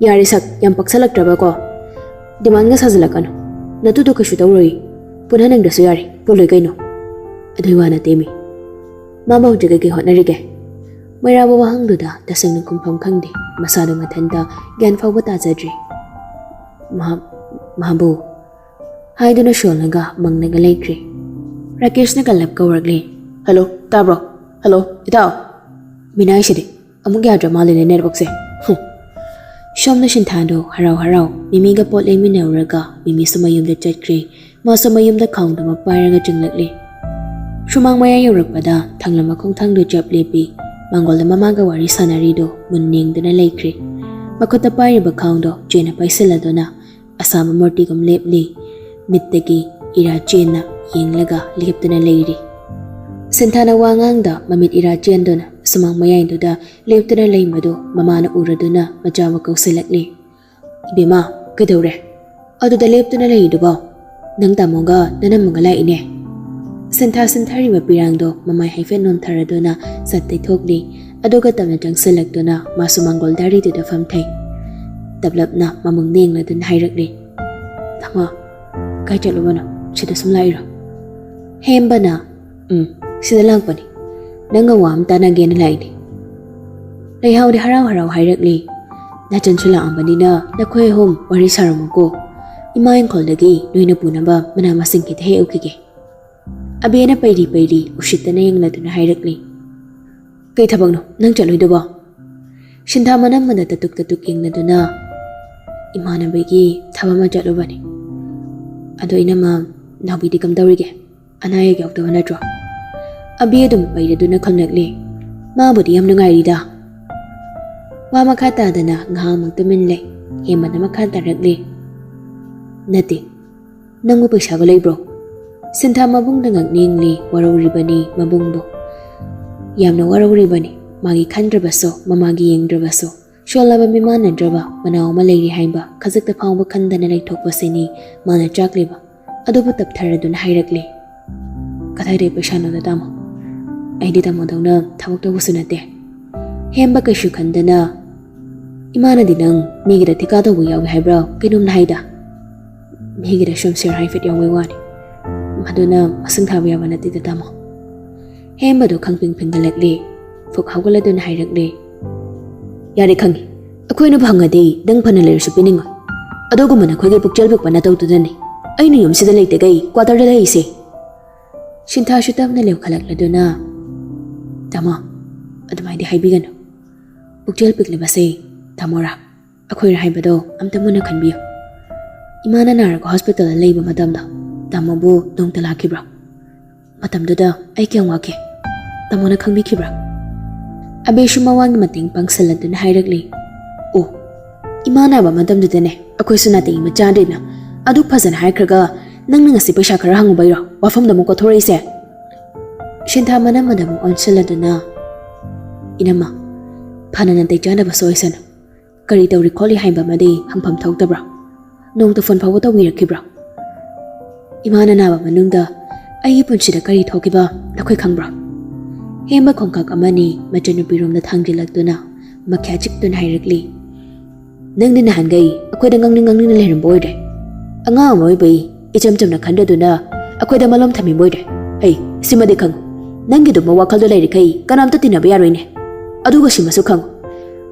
"ꯌꯥꯔꯦ ꯁꯛ, ꯌꯥꯝ ꯄꯛꯁꯜꯂꯛꯇ꯭ꯔꯕꯀꯣ꯫ ꯗꯤꯃꯥꯟꯒ ꯁꯥꯖꯤꯜꯂꯛꯀꯅꯨ꯫ ꯅꯇꯨꯗꯣ ꯀꯩꯁꯨ ꯇꯧꯔꯣꯏ꯫ ꯄꯨꯟꯍꯟꯅꯤꯡꯗ꯭ꯔꯁꯨ ꯌꯥꯔꯦ, ꯄꯨꯜꯂꯣꯏ ꯀꯩꯅꯣ꯫" "ꯑꯗꯨꯏ ꯋꯥ ꯅꯠꯇꯦꯃꯤ꯫" "ꯃꯥꯕꯨ ꯍꯧꯖꯤꯛ ꯀꯩꯀꯩ ꯍꯣꯠꯅꯔꯤꯒꯦ?" ꯃꯩꯔꯥꯕ ꯋꯥꯍꯪꯗꯨꯗ ꯇꯁꯦꯡꯅ ꯈꯨꯝꯐꯝ ꯈꯪꯗꯦ꯫ ꯃꯁꯥꯗꯨ ꯃꯊꯟꯇ ꯒ꯭ꯌꯥꯟ ꯐꯥꯎꯕ ꯇꯥꯖꯗ꯭ꯔꯤ꯫ "ꯃꯍꯥ-, ꯃꯍꯥꯕꯨ" ꯍꯥꯏꯗꯨꯅ ꯁꯣꯜꯂꯒ ꯃꯪꯂꯒ ꯂꯩꯈ꯭ꯔꯦ꯫ ꯔꯥꯀꯦꯁꯅ ꯀꯜꯂꯞ ꯀꯧꯔꯛꯂꯦ꯫ "ꯍꯜꯂꯣ, ꯇꯥꯕ꯭ꯔꯣ? ꯍꯜꯂꯣ, ꯏꯇꯥꯎ!" ꯃꯤꯅꯥꯏꯁꯤꯗꯤ ꯑꯃꯨꯛ ꯌꯥꯗ꯭ꯔ ꯃꯥꯜꯂꯦꯅꯦ ꯅꯦꯠꯋꯥꯛꯁꯦ꯫ ꯍꯨꯝ꯫ ꯁꯣꯝꯅ ꯁꯤꯟꯊꯥꯗꯣ ꯍꯔꯥꯎ ꯍꯔꯥꯎ ꯃꯤꯃꯤꯒ ꯄꯣꯠ ꯂꯩꯃꯤꯟꯅꯔꯨꯔꯒ ꯃꯤꯃꯤꯁꯨ ꯃꯌꯨꯝꯗ ꯆꯠꯈ꯭ꯔꯦ꯫ ꯃꯥꯁꯨ ꯃꯌꯨꯝꯗ ꯈꯥꯎꯗꯨꯃ ꯄꯥꯏꯔꯒ ꯆꯪꯂꯛꯂꯦ꯫ ꯁꯨꯃꯥꯡ ꯃꯌꯥ ꯌꯧꯔꯛꯄꯗ ꯊꯪꯂꯝꯕ ꯈꯣꯡꯊꯥꯡꯗꯨ ꯆꯞ ꯂꯦꯞꯄꯤ꯫ ꯃꯥꯡꯒꯣꯜꯗ ꯃꯃꯥꯒ ꯋꯥꯔꯤ ꯁꯥꯟꯅꯔꯤꯗꯣ ꯃꯨꯟ ꯌꯦꯡꯗꯨꯅ ꯂꯩꯈ꯭ꯔꯦ꯫ ꯃꯈꯨꯠꯇ ꯄꯥꯏꯔꯤꯕ ꯈꯥꯎꯗꯣ ꯆꯦꯅ ꯄꯥꯏꯁꯤꯜꯂꯗꯨꯅ ꯑꯁꯥꯕ ꯃꯨꯔꯇꯤꯒꯨꯝ ꯂꯦꯞꯂꯤ꯫ ꯃꯤꯠꯇꯒꯤ ꯏꯔꯥ ꯆꯦꯟꯅ ꯌꯦꯡꯂꯒ ꯂꯦꯞꯇꯨꯅ ꯂꯩꯔꯤ꯫ ꯁꯤꯟꯊꯥꯅ ꯋꯥ ꯉꯥꯡꯗ ꯃꯃꯤꯠ ꯏꯔꯥ ꯆꯦꯟꯗꯨꯅ ꯁꯨꯃꯥꯡ ꯃꯌꯥꯏꯗꯨꯗ ꯂꯦꯞꯇꯨꯅ ꯂꯩꯕꯗꯨ ꯃꯃꯥꯅ ꯎꯔꯗꯨꯅ ꯃꯆꯥꯕꯨ ꯀꯧꯁꯤꯜꯂꯛꯂꯤ꯫ "ꯏꯕꯦꯝꯃ, ꯀꯩꯗꯧꯔꯦ? ꯑꯗꯨꯗ ꯂꯦꯞꯇꯨꯅ ꯂꯩꯔꯤꯗꯨꯕꯣ? ꯅꯪ ꯇꯥꯃꯣꯒ ꯅꯅꯝꯃꯒ ꯂꯥꯛꯏꯅꯦ꯫" ꯁꯤꯟꯊꯥ ꯁꯤꯟꯊꯔꯤꯕ ꯄꯤꯔꯥꯡꯗꯣ ꯃꯃꯥꯏ ꯍꯥꯏꯐꯦꯠ ꯅꯣꯟꯊꯔꯗꯨꯅ ꯁꯠ ꯇꯩꯊꯣꯛꯂꯤ꯫ ꯑꯗꯨꯒ ꯇꯞꯅ ꯆꯪꯁꯤꯜꯂꯛꯇꯨꯅ ꯃꯥꯁꯨ ꯃꯥꯡꯒꯣꯜ ꯗꯥꯔꯤꯗꯨꯗ ꯐꯝꯊꯩ꯫ ꯇꯞꯂꯞꯅ ꯃꯃꯨꯡꯗ ꯌꯦꯡꯂꯗꯨꯅ ꯍꯥꯏꯔꯛꯂꯤ, "ꯇꯥꯃꯣ, ꯀꯥꯏ ꯆꯠꯂꯨꯕꯅꯣ? ꯁꯤꯗ ꯁꯨꯝ ꯂꯥꯛꯏꯔꯣ?" ꯍꯦꯝꯕꯅ, "ꯎꯝ, ꯁꯤꯗ ꯂꯥꯛꯄꯅꯤ꯫ ꯅꯪꯒ ꯋꯥ ꯑꯃ ꯇꯥꯟꯅꯒꯦꯅ ꯂꯥꯛꯏꯅꯤ꯫ ꯂꯩꯍꯥꯎꯗꯤ ꯍꯔꯥꯎ ꯍꯔꯥꯎ ꯍꯥꯏꯔꯛꯂꯤ, "ꯅꯆꯟꯁꯨ ꯂꯥꯛꯑꯝꯕꯅꯤꯅ ꯅꯈꯣꯏ ꯑꯍꯨꯝ ꯋꯥꯔꯤ ꯁꯥꯔꯝꯃꯨꯀꯣ꯫ ꯏꯃꯥ ꯏꯪꯈꯣꯜꯗꯒꯤ ꯅꯣꯏꯅ ꯄꯨꯅꯕ ꯃꯅꯥ ꯃꯁꯤꯡ ꯈꯤꯇ ꯍꯦꯛꯎꯈꯤꯒꯦ꯫" ꯑꯕꯦꯅ ꯄꯩꯔꯤ ꯄꯩꯔꯤ ꯎꯁꯤꯠꯇꯅ ꯌꯦꯡꯂꯗꯨꯅ ꯍꯥꯏꯔꯛꯂꯤ, "ꯀꯩ ꯊꯕꯛꯅꯣ ꯅꯪ ꯆꯠꯂꯣꯏꯗꯨꯕꯣ?" ꯁꯤꯟꯊꯥ ꯃꯅꯝꯃꯗ ꯇꯇꯨꯛ ꯇꯇꯨꯛ ꯌꯦꯡꯂꯗꯨꯅ, "ꯏꯃꯥꯟꯅꯕꯒꯤ ꯊꯕꯛ ꯑꯃ ꯆꯠꯂꯨꯕꯅꯤ꯫ ꯑꯗꯣ ꯏꯅꯝꯃ, ꯅꯥꯎꯕꯤꯗꯤ ꯀꯝꯗꯧꯔꯤꯒꯦ? ꯑꯅꯥ ꯑꯌꯦꯛ ꯌꯥꯎꯗꯕ ꯅꯠꯇ꯭ꯔꯣ?" ꯑꯕꯤ ꯑꯗꯨꯝ ꯄꯩꯔꯗꯨꯅ ꯈꯨꯝꯂꯛꯂꯤ, "ꯃꯥꯕꯨꯗꯤ ꯌꯥꯝ ꯅꯨꯡꯉꯥꯏꯔꯤꯗ꯫" ꯋꯥ ꯃꯈꯥ ꯇꯥꯗꯅ ꯉꯥꯏꯍꯥꯛꯃꯨꯛ ꯇꯨꯃꯤꯟ ꯂꯩ꯫ ꯍꯦꯃꯟꯅ ꯃꯈꯥ ꯇꯥꯔꯛꯂꯤ, "ꯅꯠꯇꯦ, ꯅꯪꯕꯨ ꯄꯩꯁꯥꯒ ꯂꯩꯕ꯭ꯔꯣ?" ꯁꯤꯟꯊꯥ ꯃꯕꯨꯡꯗ ꯉꯛ ꯌꯦꯡꯂꯤ, ꯋꯥꯔꯧꯔꯤꯕꯅꯤ ꯃꯕꯨꯡꯕꯨ꯫ ꯌꯥꯝꯅ ꯋꯥꯔꯧꯔꯤꯕꯅꯤ, ꯃꯥꯒꯤ ꯈꯟꯗ꯭ꯔꯕꯁꯨ, ꯃꯃꯥꯒꯤ ꯌꯦꯡꯗ꯭ꯔꯕꯁꯨ꯫ ꯁꯣꯜꯂꯕ ꯃꯤꯃꯥꯟꯅꯗ꯭ꯔꯕ ꯃꯅꯥꯎ ꯑꯃ ꯂꯩꯔꯤ ꯍꯥꯏꯕ ꯈꯖꯤꯛꯇ ꯐꯥꯎꯕ ꯈꯟꯗꯅ ꯂꯩꯊꯣꯛꯄꯁꯤꯅꯤ ꯃꯥꯅ ꯆꯥꯛꯂꯤꯕ꯫ ꯑꯗꯨꯕꯨ ꯇꯞꯊꯔꯗꯨꯅ ꯍꯥꯏꯔꯛꯂꯤ, "ꯀꯗꯥꯏꯗꯒꯤ ꯄꯩꯁꯥꯅꯣꯗ ꯇꯥꯃꯣ? ꯑꯩꯗꯤ ꯇꯥꯃꯣꯗꯧꯅ ꯊꯕꯛ ꯇꯧꯕꯁꯨ ꯅꯠꯇꯦ꯫" ꯍꯦꯝꯕ ꯀꯩꯁꯨ ꯈꯟꯗꯅ, "ꯏꯃꯥꯅꯗꯤ ꯅꯪ ꯃꯤꯒꯤꯗ ꯊꯤꯀꯥ ꯇꯧꯕ ꯌꯥꯎꯏ ꯍꯥꯏꯕ꯭ꯔꯥ ꯀꯩꯅꯣꯝꯅ ꯍꯥꯏꯗ?" "ꯃꯤꯒꯤꯗ ꯁꯨꯝ ꯁꯤꯌꯔ ꯍꯥꯏꯐꯦꯠ ꯌꯥꯎꯕꯩ ꯋꯥꯅꯤ꯫ ꯃꯗꯨꯅ ꯃꯁꯤꯡ ꯊꯥꯕ ꯌꯥꯕ ꯅꯠꯇꯦꯗ ꯇꯥꯃꯣ꯫" ꯍꯦꯝꯕꯗꯣ ꯈꯪꯄꯤꯡ ꯐꯤꯡꯒꯠꯂꯛꯂꯤ꯫ ꯐꯨꯛ ꯍꯧꯒꯠꯂꯗꯨꯅ ꯍꯥꯏꯔꯛꯂꯤ, "ꯌꯥꯔꯦ ꯈꯪꯉꯤ꯫ ꯑꯩꯈꯣꯏꯅ ꯐꯪꯉꯗꯤ ꯅꯪ ꯐꯅ ꯂꯩꯔꯁꯨ ꯄꯤꯅꯤꯡꯉꯣꯏ꯫ ꯑꯗꯨꯒꯨꯝꯕ ꯅꯈꯣꯏꯒꯤ ꯄꯨꯛꯆꯦꯜ ꯄꯤꯛꯄ ꯅꯇꯧꯗꯨꯗꯅꯤ ꯑꯩꯅ ꯌꯨꯝꯁꯤꯗ ꯂꯩꯇꯈꯩ ꯀ꯭ꯋꯥꯇꯔꯗ ꯂꯩꯔꯤꯁꯦ꯫" ꯁꯤꯟꯊꯥꯁꯨ ꯇꯞꯅ ꯂꯦꯞꯈꯠꯂꯛꯂꯗꯨꯅ, "ꯇꯥꯃꯣ, ꯑꯗꯨꯃꯥꯏꯗꯤ ꯍꯥꯏꯕꯤꯒꯅꯨ꯫ ꯄꯨꯛꯆꯦꯜ ꯄꯤꯛꯂꯤꯕꯁꯦ ꯇꯥꯃꯣꯔꯥ, ꯑꯩꯈꯣꯏꯔꯥ ꯍꯥꯏꯕꯗꯣ ꯑꯝꯇ ꯃꯨꯟꯅ ꯈꯟꯕꯤꯌꯨ꯫ ꯏꯃꯥꯅ ꯅꯥꯔꯒ ꯍꯣꯁꯄꯤꯇꯥꯜꯗ ꯂꯩꯕ ꯃꯇꯝꯗꯣ ꯇꯥꯃꯣꯕꯨ ꯅꯣꯡꯇ ꯂꯥꯛꯈꯤꯕ꯭ꯔꯣ? ꯃꯇꯝꯗꯨꯗ ꯑꯩ ꯀꯌꯥꯝ ꯋꯥꯈꯤ, ꯇꯥꯃꯣꯅ ꯈꯪꯕꯤꯈꯤꯕ꯭ꯔꯥ?" ꯑꯕꯦꯁꯨ ꯃꯋꯥꯒꯤ ꯃꯇꯦꯡ ꯄꯥꯡꯁꯜꯂꯗꯨꯅ ꯍꯥꯏꯔꯛꯂꯤ, "ꯑꯣ, ꯏꯃꯥ ꯅꯥꯕ ꯃꯇꯝꯗꯨꯗꯅꯦ ꯑꯩꯈꯣꯏꯁꯨ ꯅꯥꯇꯩ ꯑꯃ ꯆꯥꯗ꯭ꯔꯤꯅ꯫ ꯑꯗꯨ ꯐꯖꯅ ꯍꯥꯏꯈ꯭ꯔꯒ ꯅꯪꯅ ꯉꯁꯤ ꯄꯩꯁꯥ ꯈꯔ ꯍꯪꯉꯨꯕꯩꯔꯣ ꯋꯥꯐꯝꯗ ꯑꯃꯨꯛ ꯀꯣꯊꯣꯔꯛꯏꯁꯦ?" ꯁꯤꯟꯊꯥ ꯃꯅꯝ ꯃꯅꯝ ꯑꯣꯟꯁꯤꯜꯂꯗꯨꯅ, "ꯏꯅꯝꯃ, ꯐꯅ ꯅꯥꯇꯩ ꯆꯥꯗꯕꯁꯨ ꯑꯣꯏꯁꯅꯨ꯫ ꯀꯔꯤ ꯇꯧꯔꯤ ꯈꯣꯠꯂꯤ ꯍꯥꯏꯕ ꯑꯃꯗꯤ ꯍꯪꯐꯝ ꯊꯣꯛꯇꯕ꯭ꯔꯥ? ꯅꯣꯡꯇ ꯐꯣꯟ ꯐꯥꯎꯕ ꯇꯧꯕꯤꯔꯛꯈꯤꯕ꯭ꯔꯥ? ꯏꯃꯥꯅ ꯅꯥꯕ ꯃꯅꯨꯡꯗ ꯑꯩꯒꯤ ꯄꯨꯟꯁꯤꯗ ꯀꯔꯤ ꯊꯣꯛꯈꯤꯕ ꯅꯈꯣꯏ ꯈꯪꯕ꯭ꯔꯣ? ꯍꯦꯝꯕ ꯈꯣꯡꯀꯥꯞ ꯑꯃꯅꯤ ꯃꯆꯟꯅꯨꯄꯤꯔꯣꯝꯗ ꯊꯥꯡꯖꯤꯜꯂꯛꯇꯨꯅ ꯃꯈ꯭ꯌꯥ ꯆꯤꯛꯇꯨꯅ ꯍꯥꯏꯔꯛꯂꯤ꯫ "ꯅꯪꯗꯤ ꯅꯍꯥꯟꯈꯩ ꯑꯩꯈꯣꯏꯗ ꯉꯥꯡꯅꯤꯡ ꯉꯥꯡꯅꯤꯡꯅ ꯂꯩꯔꯝꯕ ꯑꯣꯏꯔꯦ꯫ ꯑꯉꯥꯡ ꯑꯃ ꯑꯣꯏꯕꯩ ꯏꯆꯝ ꯆꯝꯅ ꯈꯟꯗꯗꯨꯅ ꯑꯩꯈꯣꯏꯗ ꯃꯂꯣꯝ ꯊꯝꯕꯤꯕ ꯑꯣꯏꯔꯦ꯫ ꯍꯩ, ꯁꯤꯃꯗꯤ ꯈꯪꯉꯨ, ꯅꯪꯒꯤꯗꯨꯝꯕ ꯋꯥꯈꯜꯗꯣ ꯂꯩꯔꯤꯈꯩ ꯀꯅꯥꯝꯇ ꯇꯤꯟꯅꯕ ꯌꯥꯔꯣꯏꯅꯦ꯫ ꯑꯗꯨꯒ ꯁꯤꯃꯁꯨ ꯈꯪꯉꯨ,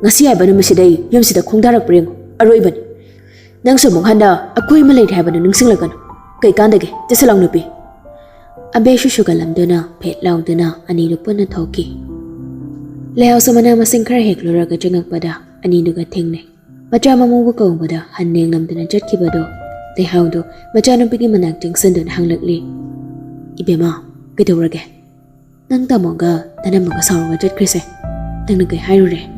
ꯉꯁꯤ ꯍꯥꯏꯕ ꯅꯨꯃꯤꯠꯁꯤꯗꯩ ꯌꯨꯝꯁꯤꯗ ꯈꯣꯡꯗꯥꯔꯛꯄ꯭ꯔꯥ ꯌꯦꯡꯉꯨ, ꯑꯔꯣꯏꯕꯅꯤ꯫ ꯅꯪꯁꯨ ꯑꯃꯨꯛ ꯍꯟꯅ ꯑꯩꯈꯣꯏ ꯑꯃ ꯂꯩꯔꯦ ꯍꯥꯏꯕꯗꯨ ꯅꯤꯡꯁꯤꯡꯂꯛꯀꯅꯨ꯫ ꯀꯩ ꯀꯥꯟꯗꯒꯦ? ꯆꯠꯁꯤꯜꯂꯛ ꯅꯨꯄꯤ!" ꯑꯕꯦꯁꯨ ꯁꯨꯒꯠꯂꯝꯗꯨꯅ ꯐꯦꯠ ꯂꯥꯎꯗꯨꯅ ꯑꯅꯤꯗꯨ ꯄꯨꯟꯅ ꯊꯣꯛꯈꯤ꯫ ꯂꯩꯍꯥꯎꯁꯨ ꯃꯅꯥ ꯃꯁꯤꯡ ꯈꯔ ꯍꯦꯛꯂꯨꯔꯒ ꯆꯪꯉꯛꯄꯗ ꯑꯅꯤꯗꯨꯒ ꯊꯦꯡꯅꯩ꯫ ꯃꯆꯥ ꯃꯃꯧꯕꯨ ꯀꯧꯕꯗ ꯍꯟꯅ ꯌꯦꯡꯂꯝꯗꯨꯅ ꯆꯠꯈꯤꯕꯗꯣ ꯂꯩꯍꯥꯎꯗꯣ ꯃꯆꯥꯅꯨꯄꯤꯒꯤ ꯃꯅꯥꯛ ꯆꯪꯁꯤꯟꯗꯨꯅ ꯍꯪꯂꯛꯂꯤ꯫ "ꯏꯕꯦꯝꯃ, ꯀꯩꯗꯧꯔꯒꯦ? ꯅꯪ ꯇꯥꯃꯣꯒ ꯅꯅꯝꯃꯒ ꯁꯥꯎꯔꯒ ꯆꯠꯈ꯭ꯔꯤꯁꯦ ꯅꯪꯅ ꯀꯩ ꯍꯥꯏꯔꯨꯔꯦ?"